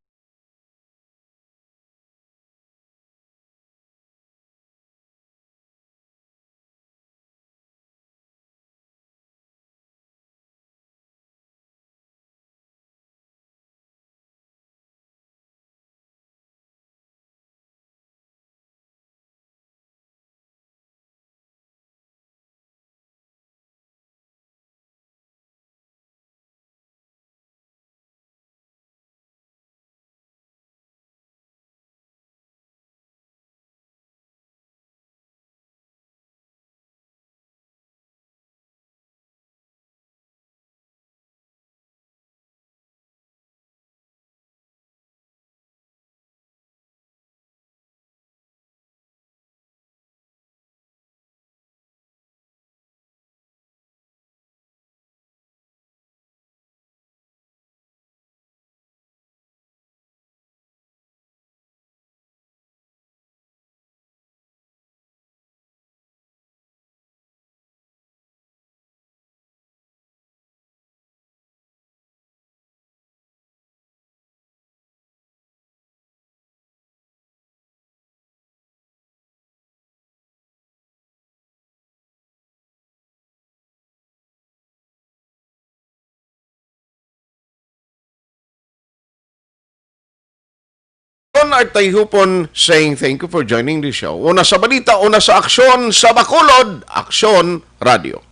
Kon ay tayhupon saying thank you for joining the show. Una sa balita, una sa aksyon, sa Bacolod, Aksyon Radio.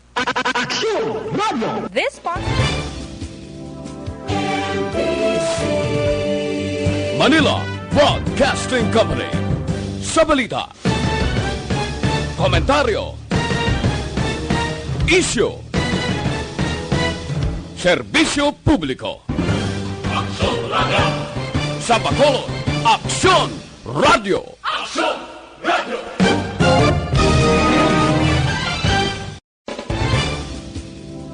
Aksyon Radio. This podcast Manila Broadcasting Company. Sa balita, komentaryo, isyu, serbisyo publiko. Aksyon Radio. Sa Bacolod, Aksyon Radio. Aksyon